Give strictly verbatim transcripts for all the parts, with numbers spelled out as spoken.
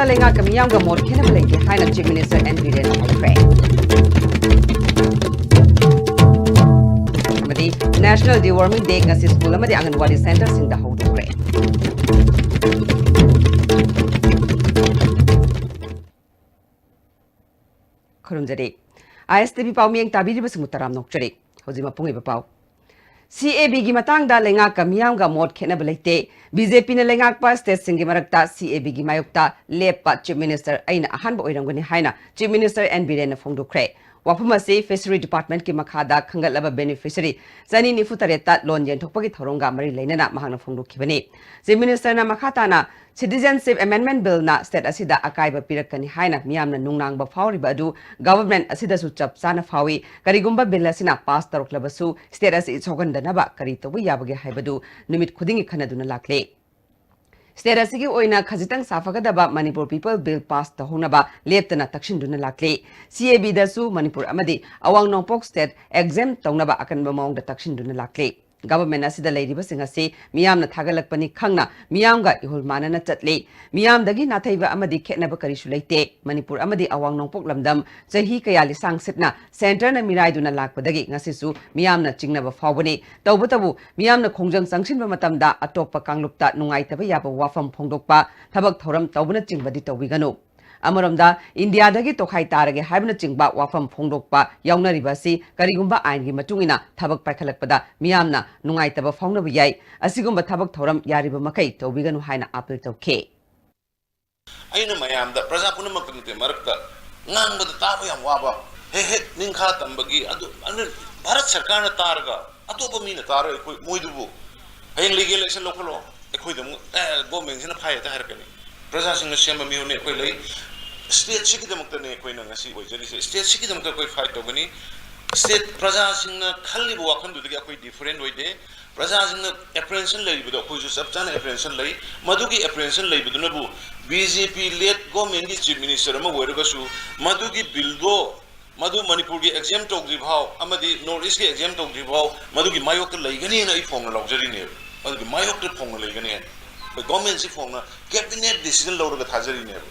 ꯂꯩꯉꯥꯛꯀ ꯃꯤꯌꯥꯝꯒ ꯃꯣꯠ ꯈꯦꯠꯅꯕ ꯂꯩꯇꯦ ꯍꯥꯏꯅ Chief Minister N Biren ꯍꯥꯏꯈ꯭ꯔꯦ꯫ ꯑꯃꯗꯤ National Deworming Day ꯉꯁꯤ ꯁ꯭ꯀꯨꯜ ꯑꯃꯗꯤ ꯑꯪꯒꯟꯋꯥꯗꯤ ꯁꯦꯟꯇꯔꯁꯤꯡꯗ ꯍꯧꯗꯣꯛꯈ꯭ꯔꯦ꯫ ꯈꯨꯔꯨꯝꯖꯔꯤ꯫ ISTV ꯄꯥꯎꯃꯤꯌꯦꯡ ꯇꯥꯕꯤꯔꯤꯕꯁꯤꯡꯕꯨ ꯇꯔꯥꯝꯅ ꯑꯣꯛꯆꯔꯤ꯫ ꯍꯧꯖꯤꯛ ꯃꯄꯨꯡ ꯑꯣꯏꯕ ꯄꯥꯎ꯫ CABꯒꯤ ꯃꯇꯥꯡꯗ ꯂꯩꯉꯥꯛꯀ ꯃꯤꯌꯥꯝꯒ ꯃꯣꯠ ꯈꯦꯠꯅꯕ ꯂꯩꯇꯦ꯫ BJPꯅ ꯂꯩꯉꯥꯛꯄ stateꯁꯤꯡꯒꯤ ꯃꯔꯛꯇ CABꯒꯤ ꯃꯥꯌꯣꯛꯇ ꯂꯦꯞꯄ Chief Minister ꯑꯩꯅ ꯑꯍꯥꯟꯕ ꯑꯣꯏꯔꯝꯒꯅꯤ ꯍꯥꯏꯅ Chief Minister N Birenꯅ ꯐꯣꯡꯗꯣꯛꯈ꯭ꯔꯦ꯫ ꯋꯥꯐꯝ ꯑꯁꯤ Fishery Departmentꯀꯤ ꯃꯈꯥꯗ ꯈꯟꯒꯠꯂꯕ beneficiary ꯆꯅꯤ ꯅꯤꯐꯨ ꯇꯔꯦꯠꯇ ꯂꯣꯟ ꯌꯦꯟꯊꯣꯛꯄꯒꯤ ꯊꯧꯔꯝꯒ ꯃꯔꯤ ꯂꯩꯅꯅ ꯃꯍꯥꯛꯅ ꯐꯣꯡꯗꯣꯛꯈꯤꯕꯅꯤ꯫ Chief Ministerꯅ ꯃꯈꯥ ꯇꯥꯅ Citizenship Amendment Billꯅ state ꯑꯁꯤꯗ ꯑꯀꯥꯏꯕ ꯄꯤꯔꯛꯀꯅꯤ ꯍꯥꯏꯅ ꯃꯤꯌꯥꯝꯅ ꯅꯨꯡꯅꯥꯡꯕ ꯐꯥꯎꯔꯤꯕ ꯑꯗꯨ government ꯑꯁꯤꯗꯁꯨ ꯆꯞ ꯆꯥꯅ ꯐꯥꯎꯏ꯫ ꯀꯔꯤꯒꯨꯝꯕ bill ꯑꯁꯤꯅ pass ꯇꯧꯔꯛꯂꯕꯁꯨ state ꯑꯁꯤ ꯁꯣꯛꯍꯟꯗꯅꯕ ꯀꯔꯤ ꯇꯧꯕ ꯌꯥꯕꯒꯦ ꯍꯥꯏꯕꯗꯨ ꯅꯨꯃꯤꯠ ꯈꯨꯗꯤꯡꯒꯤ ꯈꯟꯅꯗꯨꯅ ꯂꯥꯛꯂꯤ꯫ State ꯑꯁꯤꯒꯤ ꯑꯣꯏꯅ ꯈꯖꯤꯛꯇꯪ ꯁꯥꯐꯒꯗꯕ Manipur People Bill pass ꯇꯧꯍꯧꯅꯕ ꯂꯦꯞꯇꯅ ꯇꯛꯁꯤꯟꯗꯨꯅ ꯂꯥꯛꯂꯤ꯫ CABꯗꯁꯨ ꯃꯅꯤꯄꯨꯔ ꯑꯃꯗꯤ ꯑꯋꯥꯡ ꯅꯣꯡꯄꯣꯛ state exempt ꯇꯧꯅꯕ ꯑꯀꯟꯕ ꯃꯑꯣꯡꯗ ꯇꯛꯁꯤꯟꯗꯨꯅ ꯂꯥꯛꯂꯤ꯫ Government ꯑꯁꯤꯗ ꯂꯩꯔꯤꯕꯁꯤꯡ ꯑꯁꯤ ꯃꯤꯌꯥꯝꯅ ꯊꯥꯒꯠꯂꯛꯄꯅꯤ ꯈꯪꯅ ꯃꯤꯌꯥꯝꯒ ꯏꯍꯨꯜ ꯃꯥꯟꯅꯅ ꯆꯠꯂꯤ꯫ ꯃꯤꯌꯥꯝꯗꯒꯤ ꯅꯥꯊꯩꯕ ꯑꯃꯗꯤ ꯈꯦꯠꯅꯕ ꯀꯔꯤꯁꯨ ꯂꯩꯇꯦ꯫ ꯃꯅꯤꯄꯨꯔ ꯑꯃꯗꯤ ꯑꯋꯥꯡ ꯅꯣꯡꯄꯣꯛ ꯂꯝꯗꯝ ꯆꯍꯤ ꯀꯌꯥ ꯂꯤꯁꯥꯡ ꯁꯤꯠꯅ centreꯅ ꯃꯤꯔꯥꯏꯗꯨꯅ ꯂꯥꯛꯄꯗꯒꯤ ꯉꯁꯤꯁꯨ ꯃꯤꯌꯥꯝꯅ ꯆꯤꯡꯅꯕ ꯐꯥꯎꯕꯅꯤ꯫ ꯇꯧꯕꯇꯕꯨ ꯃꯤꯌꯥꯝꯅ ꯈꯣꯡꯖꯪ ꯆꯪꯁꯤꯟꯕ ꯃꯇꯝꯗ ꯑꯇꯣꯞꯄ ꯀꯥꯡꯂꯨꯞꯇ ꯅꯨꯡꯉꯥꯏꯇꯕ ꯌꯥꯕ ꯋꯥꯐꯝ ꯐꯣꯡꯗꯣꯛꯄ, ꯊꯕꯛ ꯊꯧꯔꯝ ꯇꯧꯕꯅꯆꯤꯡꯕꯗꯤ ꯇꯧꯕꯤꯒꯅꯨ꯫ ꯑꯃꯔꯣꯝꯗ ꯏꯟꯗꯤꯌꯥꯗꯒꯤ ꯇꯣꯈꯥꯏ ꯇꯥꯔꯒꯦ ꯍꯥꯏꯕꯅꯆꯤꯡꯕ ꯋꯥꯐꯝ ꯐꯣꯡꯗꯣꯛꯄ ꯌꯥꯎꯅꯔꯤꯕ ꯑꯁꯤ ꯀꯔꯤꯒꯨꯝꯕ ꯑꯥꯏꯟꯒꯤ ꯃꯇꯨꯡ ꯏꯟꯅ ꯊꯕꯛ ꯄꯥꯏꯈꯠꯂꯛꯄꯗ ꯃꯤꯌꯥꯝꯅ ꯅꯨꯡꯉꯥꯏꯇꯕ ꯐꯥꯎꯅꯕ ꯌꯥꯏ꯫ ꯑꯁꯤꯒꯨꯝꯕ ꯊꯕꯛ ꯊꯧꯔꯝ ꯌꯥꯔꯤꯕ ꯃꯈꯩ ꯇꯧꯕꯤꯒꯅꯨ ꯍꯥꯏꯅ appeal ꯇꯧꯈꯤ꯫ ꯑꯩꯅ ꯃꯌꯥꯝꯗ, ꯄ꯭ꯔꯖꯥ ꯄꯨꯝꯅꯃꯛꯀꯤ ꯃꯔꯛꯇ ꯉꯥꯡꯕꯗ ꯇꯥꯕ ꯌꯥꯝ ꯋꯥꯕ, ꯍꯦꯛ ꯍꯦꯛ ꯅꯤꯡꯈꯥ ꯇꯝꯕꯒꯤ ꯑꯗꯨ, ꯑꯗꯨ ꯚꯥꯔꯠ ꯁꯔꯀꯥꯔꯅ ꯇꯥꯔꯒ, ꯑꯇꯣꯞꯄ ꯃꯤꯅ ꯇꯥꯔꯒ ꯑꯩꯈꯣꯏ, ꯃꯣꯏꯗꯨꯕꯨ ꯍꯌꯦꯡ legal action ꯂꯧꯈꯠꯂꯣ, ꯑꯩꯈꯣꯏꯗ ꯑꯃꯨꯛ, "ꯑꯦ, governmentꯁꯤꯅ ꯐꯥꯏ" ꯍꯦꯛꯇ ꯍꯥꯏꯔꯛꯀꯅꯤ꯫ ꯄ꯭ꯔꯖꯥꯁꯤꯡꯅ ꯁꯦꯝꯕ ꯃꯤꯍꯨꯠꯅꯤ ꯑꯩꯈꯣꯏ ꯂꯩ꯫ Stateꯁꯤꯒꯤꯗꯃꯛꯇꯅꯦ ꯑꯩꯈꯣꯏꯅ ꯉꯁꯤ ꯑꯣꯏꯖꯔꯤꯁꯦ꯫ Stateꯁꯤꯒꯤꯗꯃꯛꯇ ꯑꯩꯈꯣꯏ fight ꯇꯧꯒꯅꯤ꯫ State ꯄ꯭ꯔꯖꯥꯁꯤꯡꯅ ꯈꯜꯂꯤꯕ ꯋꯥꯈꯜꯗꯨꯗꯒꯤ ꯑꯩꯈꯣꯏ different ꯑꯣꯏꯗꯦ꯫ ꯄ꯭ꯔꯖꯥꯁꯤꯡꯅ apprehension ꯂꯩꯔꯤꯕꯗꯣ ꯑꯩꯈꯣꯏꯁꯨ ꯆꯞ ꯆꯥꯅ apprehension ꯂꯩ꯫ ꯃꯗꯨꯒꯤ apprehension ꯂꯩꯕꯗꯨꯅꯕꯨ BJP led governmentꯀꯤ Chief Minister ꯑꯃ ꯑꯣꯏꯔꯒꯁꯨ ꯃꯗꯨꯒꯤ billꯗꯣ, ꯃꯗꯨ ꯃꯅꯤꯄꯨꯔꯒꯤ exempt ꯇꯧꯗ꯭ꯔꯤ ꯐꯥꯎ ꯑꯃꯗꯤ North Eastꯀꯤ exempt ꯇꯧꯗ꯭ꯔꯤ ꯐꯥꯎ ꯃꯗꯨꯒꯤ ꯃꯥꯌꯣꯛꯇ ꯂꯩꯒꯅꯤꯅ ꯑꯩ ꯐꯣꯡꯅ ꯂꯥꯎꯖꯔꯤꯅꯦꯕ꯫ ꯃꯗꯨꯒꯤ ꯃꯥꯌꯣꯛꯇ ꯐꯣꯡꯅ ꯂꯩꯒꯅꯤ ꯍꯥꯏꯅ꯫ ꯒꯣꯔꯃꯦꯟꯁꯤ ꯐꯣꯡꯅ ꯀꯦꯕꯤꯅꯦꯠ ꯗꯤꯁꯤꯖꯟ ꯂꯧꯔꯒ ꯊꯥꯖꯔꯤꯅꯦꯕ꯫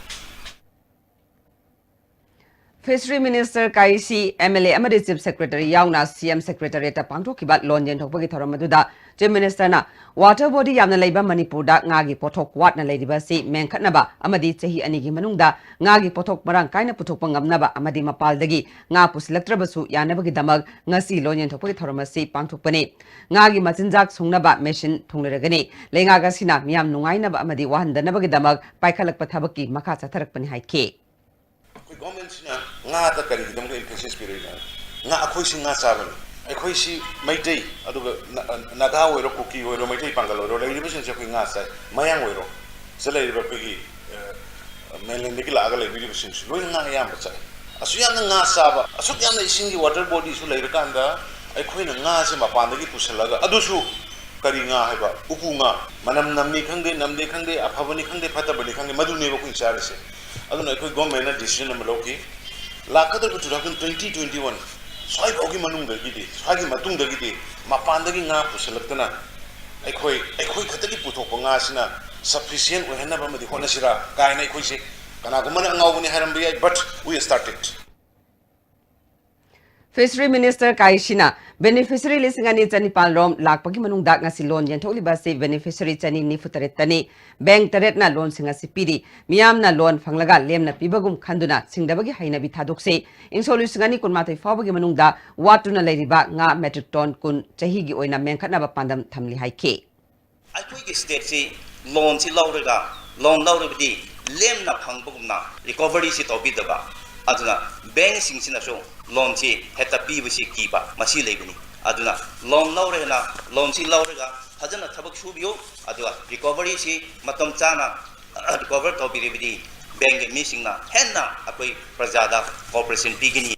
Fishery Minister ꯀꯥꯏꯁꯤ MLA ꯑꯃꯗꯤ Chief Secretary ꯌꯥꯎꯅ CM Secretariatꯇ ꯄꯥꯡꯊꯣꯛꯈꯤꯕ ꯂꯣꯟ ꯌꯦꯟꯊꯣꯛꯄꯒꯤ ꯊꯧꯔꯝ ꯑꯗꯨꯗ Chief Ministerꯅ water body ꯌꯥꯝꯅ ꯂꯩꯕ ꯃꯅꯤꯄꯨꯔꯗ ꯉꯥꯒꯤ ꯄꯣꯠꯊꯣꯛ ꯋꯥꯠꯅ ꯂꯩꯔꯤꯕ ꯑꯁꯤ ꯃꯦꯟꯈꯠꯅꯕ ꯑꯃꯗꯤ ꯆꯍꯤ ꯑꯅꯤꯒꯤ ꯃꯅꯨꯡꯗ ꯉꯥꯒꯤ ꯄꯣꯠꯊꯣꯛ ꯃꯔꯥꯡ ꯀꯥꯏꯅ ꯄꯨꯊꯣꯛꯄ ꯉꯝꯅꯕ ꯑꯃꯗꯤ ꯃꯄꯥꯜꯗꯒꯤ ꯉꯥ ꯄꯨꯁꯤꯜꯂꯛꯇ꯭ꯔꯕꯁꯨ ꯌꯥꯅꯕꯒꯤꯗꯃꯛ ꯉꯁꯤ ꯂꯣꯟ ꯌꯦꯟꯊꯣꯛꯄꯒꯤ ꯊꯧꯔꯝ ꯑꯁꯤ ꯄꯥꯡꯊꯣꯛꯄꯅꯤ꯫ ꯉꯥꯒꯤ ꯃꯆꯤꯟꯖꯥꯛ ꯁꯨꯡꯅꯕ ꯃꯦꯁꯤꯟ ꯊꯨꯡꯂꯔꯒꯅꯤ꯫ ꯂꯩꯉꯥꯛ ꯑꯁꯤꯅ ꯃꯤꯌꯥꯝ ꯅꯨꯡꯉꯥꯏꯅꯕ ꯑꯃꯗꯤ ꯋꯥꯍꯟꯗꯅꯕꯒꯤꯗꯃꯛ ꯄꯥꯏꯈꯠꯂꯛꯄ ꯊꯕꯛꯀꯤ ꯃꯈꯥ ꯆꯠꯊꯔꯛꯄꯅꯤ ꯍꯥꯏꯈꯤ꯫ ꯑꯩꯈꯣꯏ ꯒꯣꯔꯃꯦꯟꯁꯤꯅ ꯉꯥꯗ ꯀꯔꯤꯒꯤꯗꯃꯛꯇ emphasis ꯄꯤꯔꯛꯏꯅꯣ? ꯉꯥ, ꯑꯩꯈꯣꯏꯁꯤ ꯉꯥ ꯆꯥꯕꯅꯤ꯫ ꯑꯩꯈꯣꯏꯁꯤ ꯃꯩꯇꯩ, ꯑꯗꯨꯒ ꯅ-, ꯅꯥꯒꯥ ꯑꯣꯏꯔꯣ, ꯀꯨꯀꯤ ꯑꯣꯏꯔꯣ, ꯃꯩꯇꯩ ꯄꯥꯡꯒꯜ ꯑꯣꯏꯔꯣ, ꯂꯩꯔꯤꯕꯁꯤꯡꯁꯦ ꯑꯩꯈꯣꯏ ꯉꯥ ꯆꯥꯏ꯫ ꯃꯌꯥꯡ ꯑꯣꯏꯔꯣ, ꯁꯤꯗ ꯂꯩꯔꯤꯕ ꯑꯩꯈꯣꯏꯒꯤ, ꯑ, mainlandꯗꯒꯤ ꯂꯥꯛꯑꯒ ꯂꯩꯕꯤꯔꯤꯕꯁꯤꯡꯁꯤ ꯂꯣꯏꯅ ꯉꯥ ꯑꯌꯥꯝꯕ ꯆꯥꯏ꯫ ꯑꯁꯨꯛ ꯌꯥꯝꯅ ꯉꯥ ꯆꯥꯕ, ꯑꯁꯨꯛ ꯌꯥꯝꯅ ꯏꯁꯤꯡꯒꯤ water bodyꯁꯨ ꯂꯩꯔꯀꯥꯟꯗ ꯑꯩꯈꯣꯏꯅ ꯉꯥꯁꯦ ꯃꯄꯥꯟꯗꯒꯤ ꯄꯨꯁꯤꯜꯂꯒ, ꯑꯗꯨꯁꯨ ꯀꯔꯤ ꯉꯥ ꯍꯥꯏꯕ? ꯎꯄꯨ ꯉꯥ꯫ ꯃꯅꯝ ꯅꯝꯃꯤ ꯈꯪꯗꯦ, ꯅꯝꯗꯦ ꯈꯪꯗꯦ, ꯑꯐꯕꯅꯤ ꯈꯪꯗꯦ, ꯐꯠꯇꯕꯅꯤ ꯈꯪꯗꯦ, ꯃꯗꯨꯅꯦꯕ ꯑꯩꯈꯣꯏꯅ ꯆꯥꯔꯤꯁꯦ꯫ ꯑꯗꯨꯅ ꯑꯩꯈꯣꯏ ꯒꯣꯔꯃꯦꯟꯅ decision ꯑꯃ ꯂꯧꯈꯤ, ꯂꯥꯛꯀꯗꯧꯔꯤꯕ two thousand twenty, twenty-one ꯁ꯭ꯋꯥꯏꯐꯥꯎꯒꯤ ꯃꯅꯨꯡꯗꯒꯤꯗꯤ, ꯁ꯭ꯋꯥꯏꯒꯤ ꯃꯇꯨꯡꯗꯒꯤꯗꯤ ꯃꯄꯥꯟꯗꯒꯤ ꯉꯥ ꯄꯨꯁꯤꯜꯂꯛꯇꯅ ꯑꯩꯈꯣꯏ, ꯑꯩꯈꯣꯏ ꯈꯛꯇꯒꯤ ꯄꯨꯊꯣꯛꯄ ꯉꯥꯁꯤꯅ sufficient ꯑꯣꯏꯍꯟꯅꯕ ꯑꯃꯗꯤ ꯍꯣꯠꯅꯁꯤꯔꯥ ꯀꯥꯏꯅ ꯑꯩꯈꯣꯏꯁꯦ, ꯀꯅꯥꯒꯨꯝꯕꯅ ꯑꯉꯥꯎꯕꯅꯤ ꯍꯥꯏꯔꯝꯕ ꯌꯥꯏ, but we started꯫ Fishery Minister ꯀꯥꯏꯁꯤꯅ beneficiary ꯂꯤꯁꯤꯡ ꯑꯅꯤ ꯆꯅꯤꯄꯥꯜ ꯔꯣꯝ ꯂꯥꯛꯄꯒꯤ ꯃꯅꯨꯡꯗ ꯉꯁꯤ ꯂꯣꯟ ꯌꯦꯟꯊꯣꯛꯂꯤꯕ ꯑꯁꯤ beneficiary ꯆꯅꯤ ꯅꯤꯐꯨ ꯇꯔꯦꯠꯇꯅꯤ꯫ ꯕꯦꯡꯛ ꯇꯔꯦꯠꯅ ꯂꯣꯟꯁꯤꯡ ꯑꯁꯤ ꯄꯤꯔꯤ꯫ ꯃꯤꯌꯥꯝꯅ ꯂꯣꯟ ꯐꯪꯂꯒ ꯂꯦꯝꯅ ꯄꯤꯕꯒꯨꯝ ꯈꯟꯗꯨꯅ ꯁꯤꯡꯗꯕꯒꯤ ꯍꯩꯅꯕꯤ ꯊꯥꯗꯣꯛꯁꯤ꯫ ꯏꯪꯁꯣꯛ ꯂꯤꯁꯤꯡ ꯑꯅꯤ ꯀꯨꯟꯃꯥꯊꯣꯏ ꯐꯥꯎꯕꯒꯤ ꯃꯅꯨꯡꯗ ꯋꯥꯠꯇꯨꯅ ꯂꯩꯔꯤꯕ ꯉꯥ metric ton ꯀꯨꯟ ꯆꯍꯤꯒꯤ ꯑꯣꯏꯅ ꯃꯦꯟꯈꯠꯅꯕ ꯄꯥꯟꯗꯝ ꯊꯝꯂꯤ ꯍꯥꯏꯈꯤ꯫ ꯑꯩꯈꯣꯏꯒꯤ stateꯁꯤ ꯂꯣꯟꯁꯤ ꯂꯧꯔꯒ, ꯂꯣꯟ ꯂꯧꯔꯕꯗꯤ ꯂꯦꯝꯅ ꯐꯪꯕꯒꯨꯝꯅ recoveryꯁꯤ ꯇꯧꯕꯤꯗꯕ, ꯑꯗꯨꯅ bankꯁꯤꯡꯁꯤꯅꯁꯨ ꯂꯣꯟꯁꯤ ꯍꯦꯛꯇ ꯄꯤꯕꯁꯤ ꯀꯤꯕ, ꯃꯁꯤ ꯂꯩꯕꯅꯤ꯫ ꯑꯗꯨꯅ ꯂꯣꯟ ꯂꯧꯔꯒꯅ, ꯂꯣꯟꯁꯤ ꯂꯧꯔꯒ ꯐꯖꯅ ꯊꯕꯛ ꯁꯨꯕꯤꯌꯨ, ꯑꯗꯨꯒ recoveryꯁꯤ ꯃꯇꯝ ꯆꯥꯅ recover ꯇꯧꯕꯤꯔꯕꯗꯤ bankꯀꯤ ꯃꯤꯁꯤꯡꯅ ꯍꯦꯟꯅ ꯑꯩꯈꯣꯏ ꯄ꯭ꯔꯖꯥꯗ cooperation ꯄꯤꯒꯅꯤ꯫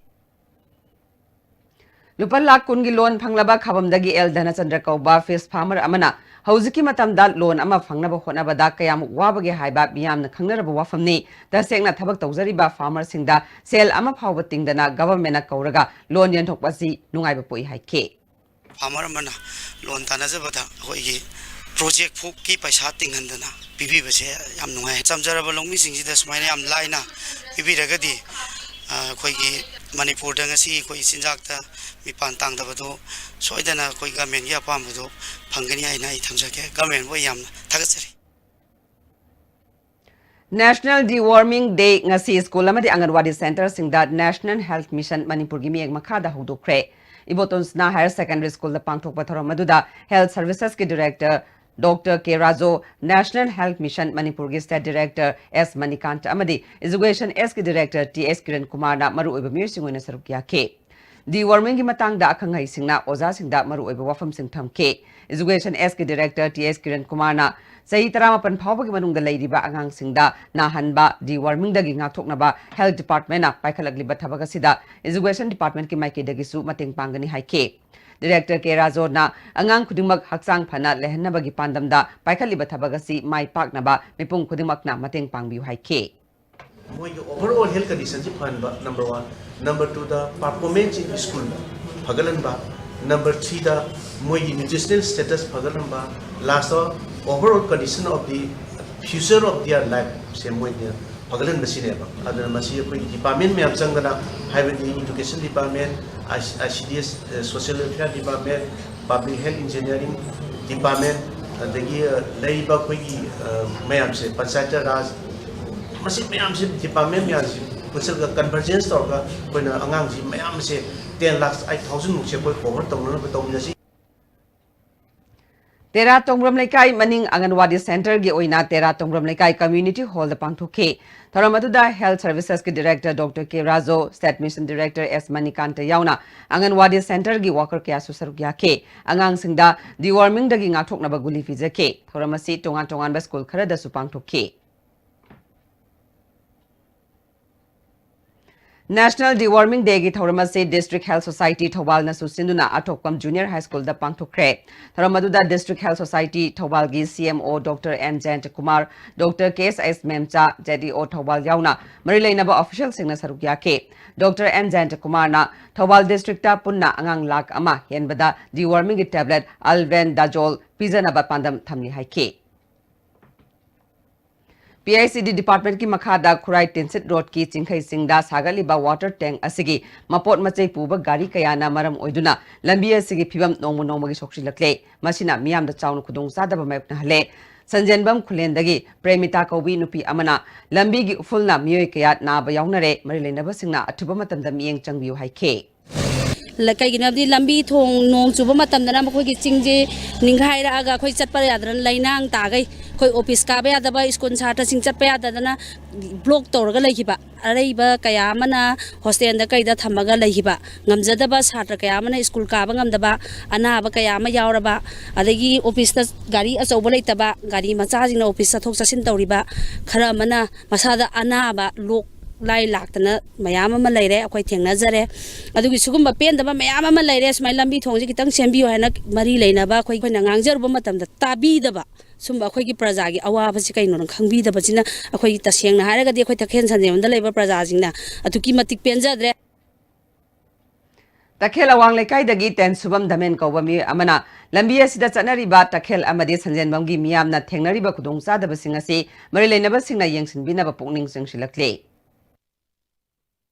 ꯂꯨꯄꯥ ꯂꯥꯈ ꯀꯨꯟꯒꯤ ꯂꯣꯟ ꯐꯪꯂꯕ ꯈꯥꯕꯝꯗꯒꯤ ꯑꯦꯜ ꯙꯅꯆꯟꯗ꯭ꯔ ꯀꯧꯕ fish farmer ꯑꯃꯅ ꯍꯧꯖꯤꯛꯀꯤ ꯃꯇꯝꯗ ꯂꯣꯟ ꯑꯃ ꯐꯪꯅꯕ ꯍꯣꯠꯅꯕꯗ ꯀꯌꯥꯃꯨꯛ ꯋꯥꯕꯒꯦ ꯍꯥꯏꯕ ꯃꯤꯌꯥꯝꯅ ꯈꯪꯅꯔꯕ ꯋꯥꯐꯝꯅꯤ꯫ ꯇꯁꯦꯡꯅ ꯊꯕꯛ ꯇꯧꯖꯔꯤꯕ farmerꯁꯤꯡꯗ ꯁꯦꯜ ꯑꯃ ꯐꯥꯎꯕ ꯇꯤꯡꯗꯅ governmentꯅ ꯀꯧꯔꯒ ꯂꯣꯟ ꯌꯦꯟꯊꯣꯛꯄ ꯑꯁꯤ ꯅꯨꯡꯉꯥꯏꯕ ꯄꯣꯛꯏ ꯍꯥꯏꯈꯤ꯫ Farmer ꯑꯃꯅ ꯂꯣꯟ ꯇꯥꯟꯅꯖꯕꯗ ꯑꯩꯈꯣꯏꯒꯤ ꯄ꯭ꯔꯣꯖꯦꯛ ꯐꯥꯎꯀꯤ ꯄꯩꯁꯥ ꯇꯤꯡꯍꯟꯗꯅ ꯄꯤꯕꯤꯕꯁꯦ ꯌꯥꯝ ꯅꯨꯡꯉꯥꯏ꯫ ꯆꯝꯖꯔꯕ ꯂꯧꯃꯤꯁꯤꯡꯁꯤꯗ ꯁꯨꯃꯥꯏꯅ ꯌꯥꯝ ꯂꯥꯏꯅ ꯄꯤꯕꯤꯔꯒꯗꯤ, ꯑ, ꯑꯩꯈꯣꯏꯒꯤ ꯃꯅꯤꯄꯨꯔꯗ ꯉꯁꯤ ꯑꯩꯈꯣꯏ ꯆꯤꯟꯖꯥꯛꯇ ꯃꯤꯄꯥꯟ ꯇꯥꯡꯗꯕꯗꯨ ꯁꯣꯏꯗꯅ ꯑꯩꯈꯣꯏ ꯒꯃꯦꯟꯒꯤ ꯑꯄꯥꯝꯕꯗꯨ ꯐꯪꯒꯅꯤ ꯍꯥꯏꯅ ꯑꯩ ꯊꯝꯖꯒꯦ꯫ ꯒꯃꯦꯟꯕꯨ ꯑꯩ ꯌꯥꯝꯅ ꯊꯥꯒꯠꯆꯔꯤ꯫ National Deworming Day ꯉꯁꯤ ꯁ꯭ꯀꯨꯜ ꯑꯃꯗꯤ ꯑꯪꯒꯟꯋꯥꯗꯤ ꯁꯦꯟꯇꯔꯁꯤꯡꯗ National Health Mission ꯃꯅꯤꯄꯨꯔꯒꯤ ꯃꯤꯠꯌꯦꯡ ꯃꯈꯥꯗ ꯍꯧꯗꯣꯛꯈ꯭ꯔꯦ꯫ ꯏꯕꯣꯇꯣꯟ ꯁꯅꯥ ꯍꯥꯌꯔ ꯁꯦꯀꯦꯟꯗꯔꯤ ꯁ꯭ꯀꯨꯜꯗ ꯄꯥꯡꯊꯣꯛꯄ ꯊꯧꯔꯝ ꯑꯗꯨꯗ Health Servicesꯀꯤ Director Doctor K ꯔꯥꯖꯣ, National Health Mission ꯃꯅꯤꯄꯨꯔꯒꯤ State Director S ꯃꯅꯤꯀꯥꯟꯇ ꯑꯃꯗꯤ Education Sꯀꯤ Director T S Kiran ꯀꯨꯃꯥꯔꯅ ꯃꯔꯨꯑꯣꯏꯕ ꯃꯤꯑꯣꯏꯁꯤꯡ ꯑꯣꯏꯅ ꯁꯔꯨꯛ ꯌꯥꯈꯤ꯫ Dewormingꯒꯤ ꯃꯇꯥꯡꯗ ꯑꯈꯪ ꯑꯍꯩꯁꯤꯡꯅ ꯑꯣꯖꯥꯁꯤꯡꯗ ꯃꯔꯨꯑꯣꯏꯕ ꯋꯥꯐꯝꯁꯤꯡ ꯊꯝꯈꯤ꯫ Education Sꯀꯤ Director T S Kiran ꯀꯨꯃꯥꯔꯅ ꯆꯍꯤ ꯇꯔꯥꯃꯥꯄꯟ ꯐꯥꯎꯕꯒꯤ ꯃꯅꯨꯡꯗ ꯂꯩꯔꯤꯕ ꯑꯉꯥꯡꯁꯤꯡꯗ ꯅꯥꯍꯟꯕ dewormingꯗꯒꯤ ꯉꯥꯛꯊꯣꯛꯅꯕ Health Departmentꯅ ꯄꯥꯏꯈꯠꯂꯛꯂꯤꯕ ꯊꯕꯛ ꯑꯁꯤꯗ Education Departmentꯀꯤ ꯃꯥꯏꯀꯩꯗꯒꯤꯁꯨ ꯃꯇꯦꯡ ꯄꯥꯡꯒꯅꯤ ꯍꯥꯏꯈꯤ꯫ Director K ꯔꯥꯖꯣꯅ ꯑꯉꯥꯡ ꯈꯨꯗꯤꯡꯃꯛ ꯍꯛꯆꯥꯡ ꯐꯅ ꯂꯩꯍꯟꯅꯕꯒꯤ ꯄꯥꯟꯗꯝꯗ ꯄꯥꯏꯈꯠꯂꯤꯕ ꯊꯕꯛ ꯑꯁꯤ ꯃꯥꯏ ꯄꯥꯛꯅꯕ ꯃꯤꯄꯨꯝ ꯈꯨꯗꯤꯡꯃꯛꯅ ꯃꯇꯦꯡ ꯄꯥꯡꯕꯤꯌꯨ ꯍꯥꯏꯈꯤ꯫ ꯃꯣꯏꯒꯤ overall health conditionꯁꯤ ꯐꯍꯟꯕ, number one. Number twoꯗ performance in school ꯐꯒꯠꯍꯟꯕ, number threeꯗ ꯃꯣꯏꯒꯤ nutritional status ꯐꯒꯠꯍꯟꯕ, lastꯇ overall condition of the future of their lifeꯁꯦ ꯃꯣꯏꯅ ꯐꯒꯠꯍꯟꯕꯁꯤꯅꯦꯕ꯫ ꯑꯗꯨꯅ ꯃꯁꯤ ꯑꯩꯈꯣꯏꯒꯤ department ꯃꯌꯥꯝ ꯆꯪꯗꯅ, ꯍꯥꯏꯕꯗꯤ Education Department, I C D S, Social Welfare Department, Public Health Engineering Department, ꯑꯗꯒꯤ, ꯑ, ꯂꯩꯔꯤꯕ ꯑꯩꯈꯣꯏꯒꯤ, ꯑ, ꯃꯌꯥꯝꯁꯦ, Panchayati Raj, ꯃꯁꯤ ꯃꯌꯥꯝꯁꯤ, department ꯃꯌꯥꯝꯁꯤ ꯄꯨꯟꯁꯤꯜꯂꯒ convergence ꯇꯧꯔꯒ ꯑꯩꯈꯣꯏꯅ ꯑꯉꯥꯡꯁꯤ ꯃꯌꯥꯝꯁꯦ ten lakhs eight thousand ꯃꯨꯛꯁꯦ ꯑꯩꯈꯣꯏ cover ꯇꯧꯅꯅꯕ ꯇꯧꯃꯤꯟꯅꯁꯤ꯫ ꯇꯦꯔꯥ ꯇꯣꯡꯕ꯭ꯔꯝ ꯂꯩꯀꯥꯏ ꯃꯅꯤꯡ ꯑꯪꯒꯟꯋꯥꯗꯤ ꯁꯦꯟꯇꯔꯒꯤ ꯑꯣꯏꯅ ꯇꯦꯔꯥ ꯇꯣꯡꯕ꯭ꯔꯝ ꯂꯩꯀꯥꯏ community hallꯗ ꯄꯥꯡꯊꯣꯛꯈꯤ꯫ ꯊꯧꯔꯝ ꯑꯗꯨꯗ Health Servicesꯀꯤ Director Doctor K ꯔꯥꯖꯣ, State Mission Director S Manikanta ꯌꯥꯎꯅ ꯑꯪꯒꯟꯋꯥꯗꯤ ꯁꯦꯟꯇꯔꯒꯤ worker ꯀꯌꯥꯁꯨ ꯁꯔꯨꯛ ꯌꯥꯈꯤ꯫ ꯑꯉꯥꯡꯁꯤꯡꯗ dewormingꯗꯒꯤ ꯉꯥꯛꯊꯣꯛꯅꯕ ꯒꯨꯂꯤ ꯄꯤꯖꯈꯤ꯫ ꯊꯧꯔꯝ ꯑꯁꯤ ꯇꯣꯉꯥꯟ ꯇꯣꯉꯥꯟꯕ ꯁ꯭ꯀꯨꯜ ꯈꯔꯗꯁꯨ ꯄꯥꯡꯊꯣꯛꯈꯤ꯫ National Deworming Day ꯒꯤ ꯊꯧꯔꯝ ꯑꯁꯤ District Health Society ꯊꯧꯕꯥꯜꯅꯁꯨ ꯁꯤꯟꯗꯨꯅ ꯑꯊꯣꯛꯄꯝ Junior High School ꯗ ꯄꯥꯡꯊꯣꯛꯈ꯭ꯔꯦ꯫ ꯊꯧꯔꯝ ꯑꯗꯨꯗ District Health Society ꯊꯧꯕꯥꯜꯒꯤ C M O Doctor N ꯖꯌꯟꯇ Kumar, Doctor K S S ꯃꯦꯝꯆꯥ, Z D O Thoubal ꯌꯥꯎꯅ ꯃꯔꯤ ꯂꯩꯅꯕ official ꯁꯤꯡꯅ ꯁꯔꯨꯛ ꯌꯥꯈꯤ꯫ Doctor N ꯖꯌꯟꯇ ꯀꯨꯃꯥꯔꯅ ꯊꯧꯕꯥꯜ district ꯇ ꯄꯨꯟꯅ ꯑꯉꯥꯡ ꯂꯥꯈ ꯑꯃ ꯍꯦꯟꯕꯗ deworming ꯒꯤ tablet Albendazole ꯄꯤꯖꯅꯕ ꯄꯥꯟꯗꯝ ꯊꯝꯂꯤ ꯍꯥꯏꯈꯤ꯫ P I C D department ꯀꯤ ꯃꯈꯥꯗ ꯈꯨꯔꯥꯏ ꯇꯤꯟꯁꯤꯠ road ꯀꯤ ꯆꯤꯡꯈꯩꯁꯤꯡꯗ ꯁꯥꯒꯠꯂꯤꯕ water tank ꯑꯁꯤꯒꯤ ꯃꯄꯣꯠ ꯃꯆꯩ ꯄꯨꯕ ꯒꯥꯔꯤ ꯀꯌꯥꯅ ꯃꯔꯝ ꯑꯣꯏꯗꯨꯅ ꯂꯝꯕꯤ ꯑꯁꯤꯒꯤ ꯐꯤꯕꯝ ꯅꯣꯡꯃ ꯅꯣꯡꯃꯒꯤ ꯁꯣꯛꯆꯤꯜꯂꯛꯂꯦ꯫ ꯃꯁꯤꯅ ꯃꯤꯌꯥꯝꯗ ꯆꯥꯎꯅ ꯈꯨꯗꯣꯡꯆꯥꯗꯕ ꯃꯥꯌꯣꯛꯅꯍꯜꯂꯦ꯫ ꯁꯟꯖꯦꯟꯕꯝ ꯈꯨꯂꯦꯟꯗꯒꯤ ꯄ꯭ꯔꯦꯃꯤꯇꯥ ꯀꯧꯕꯤ ꯅꯨꯄꯤ ꯑꯃꯅ ꯂꯝꯕꯤꯒꯤ ꯎꯐꯨꯜꯅ ꯃꯤꯑꯣꯏ ꯀꯌꯥ ꯅꯥꯕ ꯌꯥꯎꯅꯔꯦ꯫ ꯃꯔꯤ ꯂꯩꯅꯕꯁꯤꯡꯅ ꯑꯊꯨꯕ ꯃꯇꯝꯗ ꯃꯤꯠꯌꯦꯡ ꯆꯪꯕꯤꯌꯨ ꯍꯥꯏꯈꯤ꯫ ꯂ-, ꯀꯩꯒꯤꯅꯣ ꯍꯥꯏꯕꯗꯤ ꯂꯝꯕꯤ ꯊꯣꯡ ꯅꯣꯡ ꯆꯨꯕ ꯃꯇꯝꯗꯅ ꯃꯈꯣꯏꯒꯤ ꯆꯤꯡꯁꯦ ꯅꯤꯡꯈꯥꯏꯔꯛꯑꯒ ꯑꯩꯈꯣꯏ ꯆꯠꯄ ꯌꯥꯗꯅ ꯂꯩꯅꯥꯡ ꯇꯥꯈꯩ꯫ ꯑꯩꯈꯣꯏ office ꯀꯥꯕ ꯌꯥꯗꯕ, school ꯁꯥꯇ꯭ꯔꯁꯤꯡ ꯆꯠꯄ ꯌꯥꯗꯗꯅ block ꯇꯧꯔꯒ ꯂꯩꯈꯤꯕ꯫ ꯑꯔꯩꯕ ꯀꯌꯥ ꯑꯃꯅ hostel ꯗ ꯀꯩꯗ ꯊꯝꯃꯒ ꯂꯩꯈꯤꯕ꯫ ꯉꯝꯖꯗꯕ ꯁꯥꯇ꯭ꯔ ꯀꯌꯥ ꯑꯃꯅ school ꯀꯥꯕ ꯉꯝꯗꯕ, ꯑꯅꯥꯕ ꯀꯌꯥ ꯑꯃ ꯌꯥꯎꯔꯕ, ꯑꯗꯒꯤ office ꯇ ꯒꯥꯔꯤ ꯑꯆꯧꯕ ꯂꯩꯇꯕ, ꯒꯥꯔꯤ ꯃꯆꯥꯁꯤꯡꯅ office ꯆꯠꯊꯣꯛ ꯆꯠꯁꯤꯟ ꯇꯧꯔꯤꯕ, ꯈꯔ ꯑꯃꯅ ꯃꯁꯥꯗ ꯑꯅꯥꯕ ꯂꯣꯛ ꯂꯥꯏ ꯂꯥꯛꯇꯅ ꯃꯌꯥꯝ ꯑꯃ ꯂꯩꯔꯦ, ꯑꯩꯈꯣꯏ ꯊꯦꯡꯅꯖꯔꯦ꯫ ꯑꯗꯨꯒꯤ ꯁꯤꯒꯨꯝꯕ ꯄꯦꯟꯗꯕ ꯃꯌꯥꯝ ꯑꯃ ꯂꯩꯔꯦ꯫ ꯁꯨꯃꯥꯏꯅ ꯂꯝꯕꯤ ꯊꯣꯡꯁꯦ ꯈꯤꯇꯪ ꯁꯦꯝꯕꯤꯌꯨ ꯍꯥꯏꯅ ꯃꯔꯤ ꯂꯩꯅꯕ ꯑꯩꯈꯣꯏ, ꯑꯩꯈꯣꯏꯅ ꯉꯥꯡꯖꯔꯨꯕ ꯃꯇꯝꯗ ꯇꯥꯕꯤꯗꯕ, ꯁꯨꯝꯕ ꯑꯩꯈꯣꯏꯒꯤ ꯄ꯭ꯔꯖꯥꯒꯤ ꯑꯋꯥꯕꯁꯤ ꯀꯩꯅꯣꯅ ꯈꯪꯕꯤꯗꯕꯁꯤꯅ ꯑꯩꯈꯣꯏ ꯇꯁꯦꯡꯅ ꯍꯥꯏꯔꯒꯗꯤ ꯑꯩꯈꯣꯏ ꯇꯈꯦꯜ ꯁꯟꯖꯦꯟꯕꯝꯗ ꯂꯩꯕ ꯄ꯭ꯔꯖꯥꯁꯤꯡꯅ ꯑꯗꯨꯛꯀꯤ ꯃꯇꯤꯛ ꯄꯦꯟꯖꯗ꯭ꯔꯦ꯫ ꯇꯈꯦꯜ ꯑꯋꯥꯡ ꯂꯩꯀꯥꯏꯗꯒꯤ ꯇꯦꯟꯁꯨꯕꯝ ꯙꯃꯦꯟ ꯀꯧꯕ ꯃꯤꯑꯣꯏ ꯑꯃꯅ ꯂꯝꯕꯤ ꯑꯁꯤꯗ ꯆꯠꯅꯔꯤꯕ ꯇꯈꯦꯜ ꯑꯃꯗꯤ ꯁꯟꯖꯦꯟꯕꯝꯒꯤ ꯃꯤꯌꯥꯝꯅ ꯊꯦꯡꯅꯔꯤꯕ ꯈꯨꯗꯣꯡꯆꯥꯗꯕꯁꯤꯡ ꯑꯁꯤ ꯃꯔꯤ ꯂꯩꯅꯕꯁꯤꯡꯅ ꯌꯦꯡꯁꯤꯟꯕꯤꯅꯕ ꯄꯨꯛꯅꯤꯡ ꯆꯤꯡꯁꯤꯜꯂꯛꯂꯤ꯫